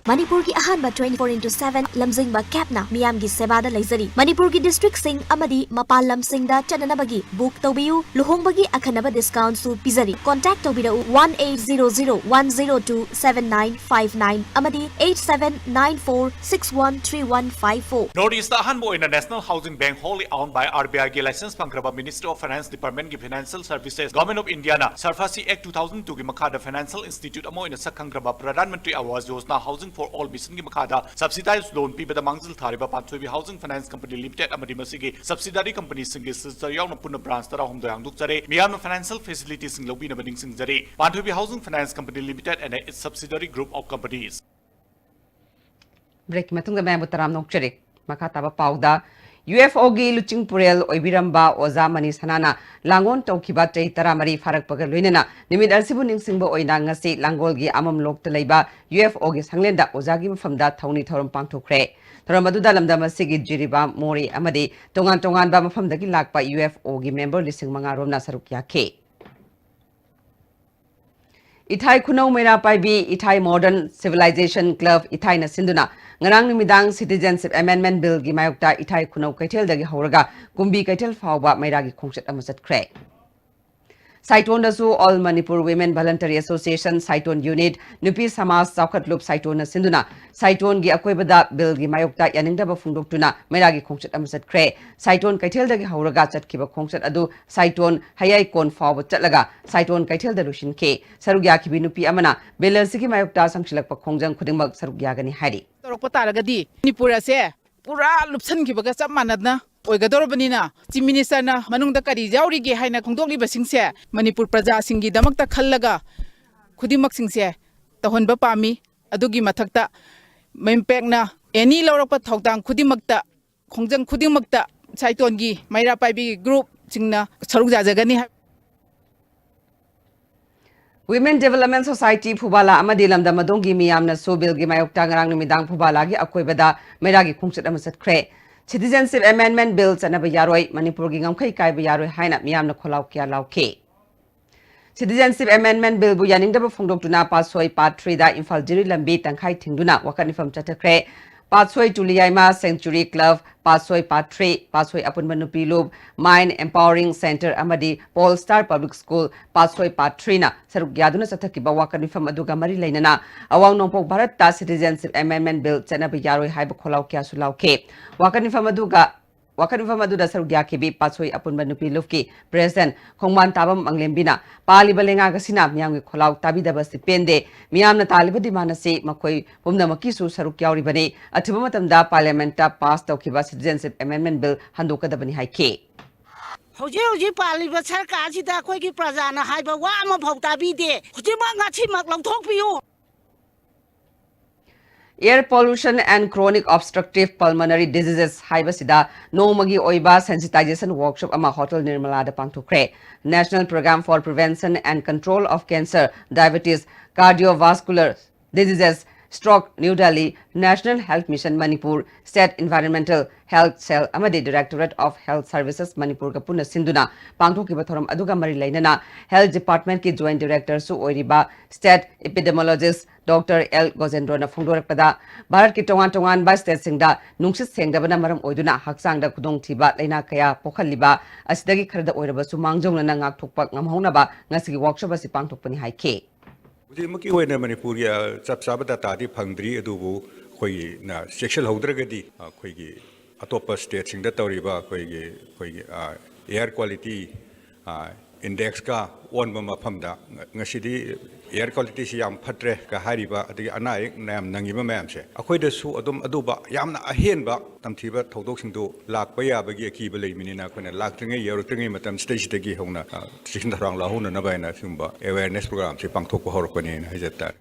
ꯃꯅꯤꯄꯨꯔꯒꯤ ꯑꯍꯥꯟꯕ twenty four into seven ꯂꯝꯖꯤꯡꯕ cabꯅ ꯃꯤꯌꯥꯝꯒꯤ ꯁꯦꯕꯥꯗ ꯂꯩꯖꯔꯤ꯫ ꯃꯅꯤꯄꯨꯔꯒꯤ districtꯁꯤꯡ ꯑꯃꯗꯤ ꯃꯄꯥꯟ ꯂꯝꯁꯤꯡꯗ ꯆꯠꯅꯅꯕꯒꯤ book ꯇꯧꯕꯤꯌꯨ꯫ ꯂꯨꯍꯣꯡꯕꯒꯤ ꯑꯈꯟꯅꯕ discountꯁꯨ ꯄꯤꯖꯔꯤ꯫ Contact ꯇꯧꯕꯤꯔꯛꯎ one eight zero zero one zero two seven nine five nine ꯑꯃꯗꯤ eight seven nine four six one three one five four꯫ North Eastꯇ ꯑꯍꯥꯟꯕ ꯑꯣꯏꯅ National Housing Bank wholly owned by RBIꯒꯤ license ꯐꯪꯈ꯭ꯔꯕ Ministry of Finance Departmentꯀꯤ Financial Services, Government of Indiaꯅ SARFAESI Act two thousand twoꯒꯤ ꯃꯈꯥꯗ financial institute ꯑꯃ ꯑꯣꯏꯅ ꯁꯛ ꯈꯪꯈ꯭ꯔꯕ Pradhan Mantri Awas Yojana Housing for All Mission ꯒꯤ ꯃꯈꯥꯗ subsidized loan ꯄꯤꯕꯗ ꯃꯥꯡꯖꯤꯜ ꯊꯥꯔꯤꯕ ꯄꯥꯟꯊꯣꯏꯕꯤ Housing Finance Company Limited ꯑꯃꯗꯤ ꯃꯁꯤꯒꯤ subsidiary company ꯁꯤꯡꯒꯤ signature ꯌꯥꯎꯅ ꯄꯨꯟꯅ branch ꯇꯔꯥꯍꯨꯝꯗꯣꯏ ꯍꯥꯡꯗꯣꯛꯆꯔꯦ꯫ ꯃꯤꯌꯥꯝꯅ financial facility ꯁꯤꯡ ꯂꯧꯕꯤꯅꯕ ꯅꯤꯡꯁꯤꯡꯖꯔꯤ꯫ Panthoibi Housing Finance Company Limited and its subsidiary group of companies. Break ꯀꯤ ꯃꯇꯨꯡꯗ ꯃꯌꯥꯝꯕꯨ ꯇꯔꯥꯝꯅ ꯑꯣꯛꯆꯔꯤ꯫ ꯃꯈꯥ ꯇꯥꯕ ꯄꯥꯎꯗ, UFO ꯒꯤ ꯂꯨꯆꯤꯡ ꯄꯨꯔꯦꯜ ꯑꯣꯏꯕꯤꯔꯝꯕ ꯑꯣꯖꯥ ꯃꯅꯤ ꯁꯅꯥꯅ ꯂꯥꯡꯒꯣꯜ ꯇꯧꯈꯤꯕ ꯆꯍꯤ ꯇꯔꯥꯃꯔꯤ ꯐꯥꯔꯛꯄꯒ ꯂꯣꯏꯅꯅ ꯅꯨꯃꯤꯠ ꯑꯁꯤꯕꯨ ꯅꯤꯡꯁꯤꯡꯕ ꯑꯣꯏꯅ ꯉꯁꯤ ꯂꯥꯡꯒꯣꯜꯒꯤ ꯑꯃꯝꯂꯣꯛꯇ ꯂꯩꯕ UFO ꯒꯤ ꯁꯪꯂꯦꯟꯗ ꯑꯣꯖꯥꯒꯤ ꯃꯐꯝꯗ ꯊꯧꯅꯤ ꯊꯧꯔꯝ ꯄꯥꯡꯊꯣꯛꯈ꯭ꯔꯦ꯫ ꯊꯧꯔꯝ ꯑꯗꯨꯗ ꯂꯝꯗꯝ ꯑꯁꯤꯒꯤ ꯖꯤꯔꯤꯕꯥꯝ, ꯃꯣꯔꯦ ꯑꯃꯗꯤ ꯇꯣꯉꯥꯟ ꯇꯣꯉꯥꯟꯕ ꯃꯐꯝꯗꯒꯤ ꯂꯥꯛꯄ UFO ꯒꯤ member ꯂꯤꯁꯤꯡ ꯃꯉꯥ ꯔꯣꯝꯅ ꯁꯔꯨꯛ ꯌꯥꯈꯤ꯫ ꯏꯊꯥꯏ ꯈꯨꯅꯧ ꯃꯩꯔꯥ ꯄꯥꯏꯕꯤ ꯏꯊꯥꯏ Modern Civilization Club ꯏꯊꯥꯏꯅ ꯁꯤꯟꯗꯨꯅ ꯉꯔꯥꯡ ꯅꯨꯃꯤꯗꯥꯡ Citizenship Amendment Bill ꯒꯤ ꯃꯥꯌꯣꯛꯇ ꯏꯊꯥꯏ ꯈꯨꯅꯧ ꯀꯩꯊꯦꯜꯗꯒꯤ ꯍꯧꯔꯒ ꯀꯨꯝꯕꯤ ꯀꯩꯊꯦꯜ ꯐꯥꯎꯕ ꯃꯩꯔꯥꯒꯤ ꯈꯣꯡꯆꯠ ꯑꯃ ꯆꯠꯈ꯭ꯔꯦ꯫ ꯁꯥꯏꯇꯣꯟꯗꯁꯨ All Manipur Women Voluntary Association ꯁꯥꯏꯇꯣꯟ unit, ꯅꯨꯄꯤ ꯁꯃꯥꯖ ꯆꯥꯎꯈꯠꯂꯨꯞ ꯁꯥꯏꯇꯣꯟꯅ ꯁꯤꯟꯗꯨꯅ ꯁꯥꯏꯇꯣꯟꯒꯤ ꯑꯀꯣꯏꯕꯗ bill ꯒꯤ ꯃꯥꯌꯣꯛꯇ ꯌꯥꯅꯤꯡꯗꯕ ꯐꯣꯡꯗꯣꯛꯇꯨꯅ ꯃꯩꯔꯥꯒꯤ ꯈꯣꯡꯆꯠ ꯑꯃ ꯆꯠꯈ꯭ꯔꯦ꯫ ꯁꯥꯏꯇꯣꯟ ꯀꯩꯊꯦꯜꯗꯒꯤ ꯍꯧꯔꯒ ꯆꯠꯈꯤꯕ ꯈꯣꯡꯆꯠ ꯑꯗꯨ ꯁꯥꯏꯇꯣꯟ ꯍꯌꯥꯏꯀꯣꯟ ꯐꯥꯎꯕ ꯆꯠꯂꯒ ꯁꯥꯏꯇꯣꯟ ꯀꯩꯊꯦꯜꯗ ꯂꯣꯏꯁꯤꯟꯈꯤ꯫ ꯁꯔꯨꯛ ꯌꯥꯈꯤꯕꯤ ꯅꯨꯄꯤ ꯑꯃꯅ bill ꯑꯁꯤꯒꯤ ꯃꯥꯌꯣꯛꯇ ꯁꯪꯁꯤꯜꯂꯛꯄ ꯈꯣꯡꯖꯪ ꯈꯨꯗꯤꯡꯃꯛ ꯁꯔꯨꯛ ꯌꯥꯒꯅꯤ ꯍꯥꯏꯔꯤ꯫ ꯇꯧꯔꯛꯄ ꯇꯥꯔꯒꯗꯤ ꯃꯅꯤꯄꯨꯔ ꯑꯁꯦ ꯄꯨꯔꯥ ꯂꯨꯞꯁꯟꯈꯤꯕꯒ ꯆꯞ ꯃꯥꯟꯅꯅ ꯑꯣꯏꯒꯗꯧꯔꯕꯅꯤꯅ, Chief Minister ꯅ ꯃꯅꯨꯡꯗ ꯀꯔꯤ ꯌꯥꯎꯔꯤꯒꯦ ꯍꯥꯏꯅ ꯐꯣꯡꯗꯣꯛꯂꯤꯕꯁꯤꯡꯁꯦ ꯃꯅꯤꯄꯨꯔ ꯄ꯭ꯔꯖꯥꯁꯤꯡꯒꯤꯗꯃꯛꯇ ꯈꯜꯂꯒ ꯈꯨꯗꯤꯡꯃꯛꯁꯤꯡꯁꯦ ꯇꯧꯍꯟꯕ ꯄꯥꯝꯃꯤ꯫ ꯑꯗꯨꯒꯤ ꯃꯊꯛꯇ ꯃꯦꯝꯄꯦꯛꯅ any ꯂꯧꯔꯛꯄ ꯊꯧꯗꯥꯡ ꯈꯨꯗꯤꯡꯃꯛꯇ, ꯈꯣꯡꯖꯪ ꯈꯨꯗꯤꯡꯃꯛꯇ ꯁꯥꯏꯇꯣꯟꯒꯤ ꯃꯩꯔꯥ ꯄꯥꯏꯕꯤ group ꯁꯤꯡꯅ ꯁꯔꯨꯛ ꯌꯥꯖꯒꯅꯤ ꯍꯥꯏ꯫ Women Development Society ꯐꯨꯕꯥꯂꯥ ꯑꯃꯗꯤ ꯂꯝꯗꯝ ꯑꯗꯣꯝꯒꯤ ꯃꯤꯌꯥꯝꯅꯁꯨ bill ꯒꯤ ꯃꯥꯌꯣꯛꯇ ꯉꯔꯥꯡ ꯅꯨꯃꯤꯗꯥꯡ ꯐꯨꯕꯥꯂꯥꯒꯤ ꯑꯀꯣꯏꯕꯗ ꯃꯩꯔꯥꯒꯤ ꯈꯣꯡꯆꯠ ꯑꯃ ꯆꯠꯈ꯭ꯔꯦ꯫ Citizenship Amendment Bill ꯆꯠꯅꯕ ꯌꯥꯔꯣꯏ, ꯃꯅꯤꯄꯨꯔꯒꯤ ꯉꯝꯈꯩ ꯀꯥꯏꯕ ꯌꯥꯔꯣꯏ ꯍꯥꯏꯅ ꯃꯤꯌꯥꯝꯅ ꯈꯣꯜꯂꯥꯎ ꯀꯌꯥ ꯂꯥꯎꯈꯤ꯫ Citizenship Amendment Bill ꯕꯨ ꯌꯥꯅꯤꯡꯗꯕ ꯐꯣꯡꯗꯣꯛꯇꯨꯅ ꯄꯥꯠꯁꯣꯏ Part three ꯗ ꯏꯝꯐꯥꯜ ꯖꯤꯔꯤ ꯂꯝꯕꯤ ꯇꯪꯈꯥꯏ ꯊꯤꯡꯗꯨꯅ ꯋꯥꯀꯠ ꯃꯤꯐꯝ ꯆꯠꯊꯈ꯭ꯔꯦ꯫ ꯄꯥꯠꯁꯣꯏ ꯇꯨꯂꯤꯌꯥꯏꯃ Sanctuary Club, ꯄꯥꯠꯁꯣꯏ Part three, ꯄꯥꯠꯁꯣꯏ ꯑꯄꯨꯟꯕ ꯅꯨꯄꯤ ꯂꯨꯞ, Mind Empowering Centre ꯑꯃꯗꯤ Pole Star Public School, ꯄꯥꯠꯁꯣꯏ Part three ꯅ ꯁꯔꯨꯛ ꯌꯥꯗꯨꯅ ꯆꯠꯊꯈꯤꯕ ꯋꯥꯀꯠ ꯃꯤꯐꯝ ꯑꯗꯨꯒ ꯃꯔꯤ ꯂꯩꯅꯅ ꯑꯋꯥꯡ ꯅꯣꯡꯄꯣꯛ ꯚꯥꯔꯠꯇ Citizenship Amendment Bill ꯆꯠꯅꯕ ꯌꯥꯔꯣꯏ ꯍꯥꯏꯕ ꯈꯣꯜꯂꯥꯎ ꯀꯌꯥꯁꯨ ꯂꯥꯎꯈꯤ꯫ ꯋꯥꯀꯠ ꯃꯤꯐꯝ ꯑꯗꯨꯒ ꯋꯥꯀꯠ ꯃꯤꯐꯝ ꯑꯗꯨꯗ ꯁꯔꯨꯛ ꯌꯥꯈꯤꯕꯤ ꯄꯥꯠꯁꯣꯏ ꯑꯄꯨꯟꯕ ꯅꯨꯄꯤ ꯂꯨꯞꯀꯤ ꯄ꯭ꯔꯦꯁꯤꯗꯦꯟꯠ ꯈꯣꯡꯕꯥꯟ ꯇꯥꯕꯝ ꯃꯪꯂꯦꯝꯕꯤꯅ ꯄꯥꯜꯂꯤꯕ ꯂꯩꯉꯥꯛ ꯑꯁꯤꯅ ꯃꯤꯌꯥꯝꯒꯤ ꯈꯣꯜꯂꯥꯎ ꯇꯥꯕꯤꯗꯕ ꯑꯁꯤ ꯄꯦꯟꯗꯦ, ꯃꯤꯌꯥꯝꯅ ꯇꯥꯜꯂꯤꯕ ꯗꯤꯃꯥꯟ ꯑꯁꯤ ꯃꯈꯣꯏ ꯄꯨꯝꯅꯃꯛꯀꯤꯁꯨ ꯁꯔꯨꯛ ꯌꯥꯎꯔꯤꯕꯅꯤ, ꯑꯊꯨꯕ ꯃꯇꯝꯗ ꯄꯥꯔꯂꯤꯌꯥꯃꯦꯟꯠꯇ ꯄꯥꯁ ꯇꯧꯈꯤꯕ ꯁꯤꯇꯤꯖꯦꯟꯁꯤꯞ ꯑꯦꯃꯦꯟꯗꯃꯦꯟꯠ ꯕꯤꯜ ꯍꯟꯗꯣꯛꯀꯗꯕꯅꯤ ꯍꯥꯏꯈꯤ꯫ ꯍꯧꯖꯤꯛ ꯍꯧꯖꯤꯛ ꯄꯥꯜꯂꯤꯕ ꯁꯔꯀꯥꯔꯁꯤꯗ ꯑꯩꯈꯣꯏꯒꯤ ꯄ꯭ꯔꯖꯥꯅ ꯍꯥꯏꯕ ꯋꯥ ꯑꯃꯐꯥꯎ ꯇꯥꯕꯤꯗꯦ꯫ ꯍꯧꯖꯤꯛꯃꯛ ꯉꯁꯤꯃꯛ ꯂꯧꯊꯣꯛꯄꯤꯌꯨ꯫ Air pollution and chronic obstructive pulmonary diseases ꯍꯥꯏꯕꯁꯤꯗ ꯅꯣꯡꯃꯒꯤ ꯑꯣꯏꯕ sensitization workshop ꯑꯃ hotel ꯅꯤꯔꯃꯂꯥꯗ ꯄꯥꯡꯊꯣꯛꯈ꯭ꯔꯦ꯫ National Program for Prevention and Control of Cancer, Diabetes, Cardiovascular Diseases, Stroke, New Delhi, National Health Mission Manipur, State Environmental Health Cell ꯑꯃꯗꯤ Directorate of Health Services ꯃꯅꯤꯄꯨꯔꯒ ꯄꯨꯟꯅ ꯁꯤꯟꯗꯨꯅ ꯄꯥꯡꯊꯣꯛꯈꯤꯕ ꯊꯧꯔꯝ ꯑꯗꯨꯒ ꯃꯔꯤ ꯂꯩꯅꯅ Health Department ꯀꯤ Joint Director ꯁꯨ ꯑꯣꯏꯔꯤꯕ State Epidemiologist Doctor ꯑꯦꯜ ꯒꯣꯖꯦꯟꯗ꯭ꯔꯣꯅ ꯐꯣꯡꯗꯣꯔꯛꯄꯗ, ꯚꯥꯔꯠꯀꯤ ꯇꯣꯉꯥꯟ ꯇꯣꯉꯥꯟꯕ state ꯁꯤꯡꯗ ꯅꯨꯡꯁꯤꯠ ꯁꯦꯡꯗꯕꯅ ꯃꯔꯝ ꯑꯣꯏꯗꯨꯅ ꯍꯛꯆꯥꯡꯗ ꯈꯨꯗꯣꯡꯊꯤꯕ ꯂꯥꯏꯅꯥ ꯀꯌꯥ ꯄꯣꯛꯍꯜꯂꯤꯕ ꯑꯁꯤꯗꯒꯤ ꯈꯔꯗ ꯑꯣꯏꯔꯕꯁꯨ ꯃꯥꯡꯖꯧꯅꯅ ꯉꯥꯛꯊꯣꯛꯄ ꯉꯝꯍꯧꯅꯕ ꯉꯁꯤꯒꯤ workshop ꯑꯁꯤ ꯄꯥꯡꯊꯣꯛꯄꯅꯤ ꯍꯥꯏꯈꯤ꯫ ꯍꯧꯖꯤꯛꯃꯛꯀꯤ ꯑꯣꯏꯅ ꯃꯅꯤꯄꯨꯔꯒꯤ, ꯑ, ꯆꯞ ꯆꯥꯕ data ꯗꯤ ꯐꯪꯗ꯭ꯔꯤ, ꯑꯗꯨꯕꯨ ꯑꯩꯈꯣꯏꯒꯤꯅ ꯆꯦꯛꯁꯤꯜꯍꯧꯗ꯭ꯔꯒꯗꯤ ꯑꯩꯈꯣꯏꯒꯤ ꯑꯇꯣꯞꯄ state ꯁꯤꯡꯗ ꯇꯧꯔꯤꯕ ꯑꯩꯈꯣꯏꯒꯤ, ꯑꯩꯈꯣꯏꯒꯤ, ꯑ, air quality, ꯑ, index ꯀ ꯑꯣꯟꯕ ꯃꯐꯝꯗ ꯉ-, ꯉꯁꯤꯗꯤ air quality ꯁꯤ ꯌꯥꯝ ꯐꯠꯇ꯭ꯔꯦ ꯀ ꯍꯥꯏꯔꯤꯕ, ꯑꯗꯒꯤ ꯑꯅꯥ ꯑꯌꯦꯛ ꯃꯌꯥꯝ ꯅꯪꯉꯤꯕ ꯃꯌꯥꯝꯁꯦ, ꯑꯩꯈꯣꯏꯗꯁꯨ ꯑꯗꯨꯝ ꯑꯗꯨꯕ ꯌꯥꯝꯅ ꯑꯍꯦꯟꯕ ꯇꯝꯊꯤꯕ ꯊꯧꯗꯣꯛꯁꯤꯡꯗꯨ ꯂꯥꯛꯄ ꯌꯥꯕꯒꯤ ꯑꯀꯤꯕ ꯂꯩꯕꯅꯤꯅ, ꯑꯩꯈꯣꯏꯅ ꯂꯥꯛꯇ꯭ꯔꯤꯉꯩ, ꯌꯧꯔꯛꯇ꯭ꯔꯤꯉꯩ ꯃꯇꯝꯁꯤꯗꯩꯁꯤꯗꯒꯤ ꯍꯧꯅ, ꯑ, ꯆꯦꯛꯁꯤꯟ ꯊꯧꯔꯥꯡ ꯂꯧꯍꯧꯅꯅꯕ ꯍꯥꯏꯅ ꯁꯤꯒꯨꯝꯕ awareness program ꯁꯤ ꯄꯥꯡꯊꯣꯛꯄ ꯍꯧꯔꯛꯄꯅꯦꯅ ꯍꯥꯏꯖ ꯇꯥꯔꯦ꯫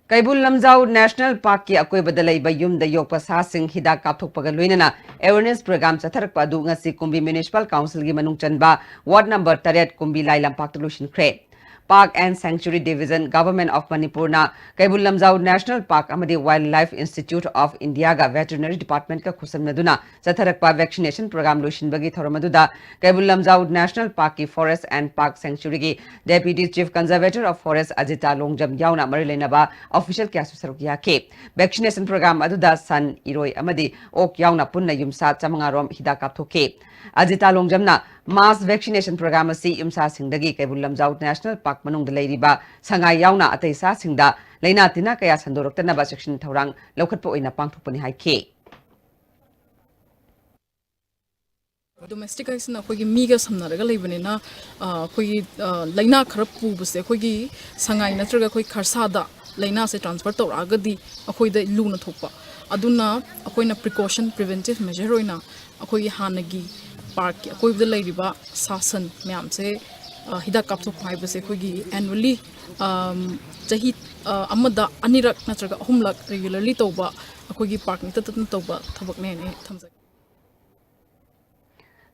ꯀꯩꯕꯨꯜ ꯂꯝꯖꯥꯎ National Park ꯀꯤ ꯑꯀꯣꯏꯕꯗ ꯂꯩꯕ ꯌꯨꯝꯗ ꯌꯣꯛꯄ ꯁꯥꯁꯤꯡ ꯍꯤꯗꯥꯛ ꯀꯥꯞꯊꯣꯛꯄꯒ ꯂꯣꯏꯅꯅ awareness program ꯆꯠꯊꯔꯛꯄ ꯑꯗꯨ ꯉꯁꯤ ꯀꯨꯝꯕꯤ Municipal Council ꯒꯤ ꯃꯅꯨꯡ ꯆꯟꯕ Ward number ꯇꯔꯦꯠ ꯀꯨꯝꯕꯤ ꯂꯥꯏ ꯂꯝꯄꯥꯛꯇ ꯂꯣꯏꯁꯤꯟꯈ꯭ꯔꯦ꯫ Park and Sanctuary Division, Government of Manipur ꯅ ꯀꯩꯕꯨꯜ ꯂꯝꯖꯥꯎ National Park ꯑꯃꯗꯤ Wildlife Institute of India ꯒ Veterinary Department ꯀ ꯈꯨꯠꯁꯝꯅꯗꯨꯅ ꯆꯠꯊꯔꯛꯄ vaccination program ꯂꯣꯏꯁꯤꯟꯕꯒꯤ ꯊꯧꯔꯝ ꯑꯗꯨꯗ ꯀꯩꯕꯨꯜ ꯂꯝꯖꯥꯎ National Park ꯀꯤ Forest and Park Sanctuary ꯒꯤ Deputy Chief Conservator of Forest ꯑꯖꯤꯇꯥ Longjam ꯌꯥꯎꯅ ꯃꯔꯤ ꯂꯩꯅꯕ official ꯀꯌꯥꯁꯨ ꯁꯔꯨꯛ ꯌꯥꯈꯤ꯫ Vaccination program ꯑꯗꯨꯗ ꯁꯟ, ꯏꯔꯣꯏ ꯑꯃꯗꯤ ꯑꯣꯛ ꯌꯥꯎꯅ ꯄꯨꯟꯅ ꯌꯨꯝꯁꯥ ꯆꯥꯃꯉꯥ ꯔꯣꯝ ꯍꯤꯗꯥꯛ ꯀꯥꯞꯊꯣꯛꯈꯤ꯫ ꯑꯖꯤꯇꯥ ꯂꯣꯡꯖꯝꯅ mass vaccination program ꯑꯁꯤ ꯌꯨꯝꯁꯥꯁꯤꯡꯗꯒꯤ ꯀꯩꯕꯨꯜ ꯂꯝꯖꯥꯎ National Park ꯃꯅꯨꯡꯗ ꯂꯩꯔꯤꯕ ꯁꯉꯥꯏ ꯌꯥꯎꯅ ꯑꯇꯩ ꯁꯥꯁꯤꯡꯗ ꯂꯥꯏꯅꯥ ꯇꯤꯟꯅꯥ ꯀꯌꯥ ꯁꯟꯗꯣꯔꯛꯇꯅꯕ ꯆꯦꯛꯁꯤꯟ ꯊꯧꯔꯥꯡ ꯂꯧꯈꯠꯄ ꯑꯣꯏꯅ ꯄꯥꯡꯊꯣꯛꯄꯅꯤ ꯍꯥꯏꯈꯤ꯫ ꯗꯣꯃꯦꯁꯇꯤꯛ ꯍꯥꯏꯁꯤꯅ ꯑꯩꯈꯣꯏꯒꯤ ꯃꯤꯒ ꯁꯝꯅꯔꯒ ꯂꯩꯕꯅꯤꯅ, ꯑ, ꯑꯩꯈꯣꯏꯒꯤ, ꯑ, ꯂꯥꯏꯅꯥ ꯈꯔ ꯄꯨꯕꯁꯦ ꯑꯩꯈꯣꯏꯒꯤ ꯁꯉꯥꯏ ꯅꯠꯇ꯭ꯔꯒ ꯑꯩꯈꯣꯏ ꯈꯔꯁꯥꯗ ꯂꯥꯏꯅꯥꯁꯦ ꯇ꯭ꯔꯥꯟꯁꯐꯔ ꯇꯧꯔꯛꯑꯒꯗꯤ ꯑꯩꯈꯣꯏꯗ ꯂꯨꯅ ꯊꯣꯛꯄ꯫ ꯑꯗꯨꯅ ꯑꯩꯈꯣꯏꯅ ꯄ꯭ꯔꯤꯀꯣꯁꯟ, ꯄ꯭ꯔꯤꯚꯦꯟꯇꯤꯞ ꯃꯦꯖꯔ ꯑꯣꯏꯅ ꯑꯩꯈꯣꯏꯒꯤ ꯍꯥꯟꯅꯒꯤ ꯄꯥꯔꯛꯀꯤ ꯑꯀꯣꯏꯕꯗ ꯂꯩꯔꯤꯕ ꯁꯥ ꯁꯟ ꯃꯌꯥꯝꯁꯦ, ꯑ, ꯍꯤꯗꯥꯛ ꯀꯥꯞꯊꯣꯛꯄ ꯍꯥꯏꯕꯁꯦ ꯑꯩꯈꯣꯏꯒꯤ ꯑꯦꯅꯨꯋꯦꯜꯂꯤ, ꯑꯝ, ꯆꯍꯤ, ꯑ, ꯑꯃꯗ ꯑꯅꯤꯔꯛ ꯅꯠꯇ꯭ꯔꯒ ꯑꯍꯨꯝꯂꯛ ꯔꯤꯒꯨꯂꯔꯂꯤ ꯇꯧꯕ, ꯑꯩꯈꯣꯏꯒꯤ ꯄꯥꯔꯛ ꯅꯤꯡꯇꯠꯇꯅ ꯇꯧꯕ ꯊꯕꯛꯅꯦꯅ ꯑꯩ ꯊꯝꯖꯒꯦ꯫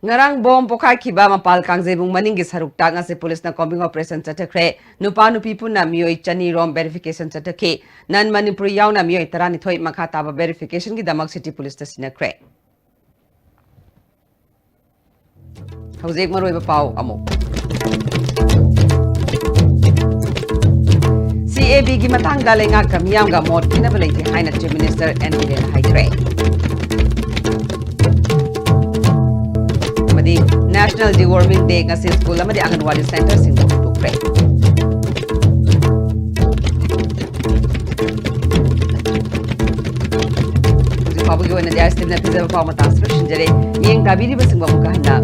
ꯉꯔꯥꯡ ꯕꯣꯝ ꯄꯣꯈꯥꯏꯈꯤꯕ ꯃꯄꯥꯜ ꯀꯥꯡꯖꯩꯕꯨꯡ ꯃꯅꯤꯡꯒꯤ ꯁꯔꯨꯛꯇ ꯉꯁꯤ ꯄꯨꯂꯤꯁꯅ ꯀꯣꯝꯕꯤꯡ ꯑꯣꯄꯔꯦꯁꯟ ꯆꯠꯊꯈ꯭ꯔꯦ꯫ ꯅꯨꯄꯥ ꯅꯨꯄꯤ ꯄꯨꯟꯅ ꯃꯤꯑꯣꯏ ꯆꯅꯤ ꯔꯣꯝ ꯚꯦꯔꯤꯐꯤꯀꯦꯁꯟ ꯆꯠꯊꯈꯤ꯫ ꯅꯟ ꯃꯅꯤꯄꯨꯔꯤ ꯌꯥꯎꯅ ꯃꯤꯑꯣꯏ ꯇꯔꯥꯅꯤꯊꯣꯏ ꯃꯈꯥ ꯇꯥꯕ ꯚꯦꯔꯤꯐꯤꯀꯦꯁꯟꯒꯤꯗꯃꯛ ꯁꯤꯇꯤ ꯄꯨꯂꯤꯁꯇ ꯁꯤꯟꯅꯈ꯭ꯔꯦ꯫ ꯍꯧꯖꯤꯛ ꯃꯔꯨꯑꯣꯏꯕ ꯄꯥꯎ ꯑꯃꯨꯛ꯫ ꯁꯤ ꯑꯦ ꯕꯤꯒꯤ ꯃꯇꯥꯡꯗ ꯂꯩꯉꯥꯛꯀ ꯃꯤꯌꯥꯝꯒ ꯃꯣꯠ ꯈꯦꯠꯅꯕ ꯂꯩꯇꯦ ꯍꯥꯏꯅ ꯆꯤꯐ ꯃꯤꯅꯤꯁꯇꯔ ꯑꯦꯟ ꯕꯤꯔꯦꯟꯅ ꯍꯥꯏꯈ꯭ꯔꯦ꯫ ꯑꯃꯗꯤ National Deworming Day ꯉꯁꯤ ꯁ꯭ꯀꯨꯜ ꯑꯃꯗꯤ ꯑꯪꯒꯟꯋꯥꯗꯤ ꯁꯦꯟꯇꯔꯁꯤꯡꯗ ꯍꯧꯗꯣꯛꯈ꯭ꯔꯦ꯫ ꯍꯧꯖꯤꯛ ꯐꯥꯎꯕꯒꯤ ꯑꯣꯏꯅꯗꯤ ꯑꯥꯏ ꯑꯦꯁ ꯇꯤꯚꯤꯅ ꯄꯤꯖꯕ ꯄꯥꯎ ꯃꯇꯥꯡꯁꯤ ꯂꯣꯏꯁꯤꯟꯖꯔꯦ꯫ ꯃꯤꯠꯌꯦꯡ ꯇꯥꯕꯤꯔꯤꯕꯁꯤꯡꯕꯨ ꯑꯃꯨꯛꯀ ꯍꯟꯅ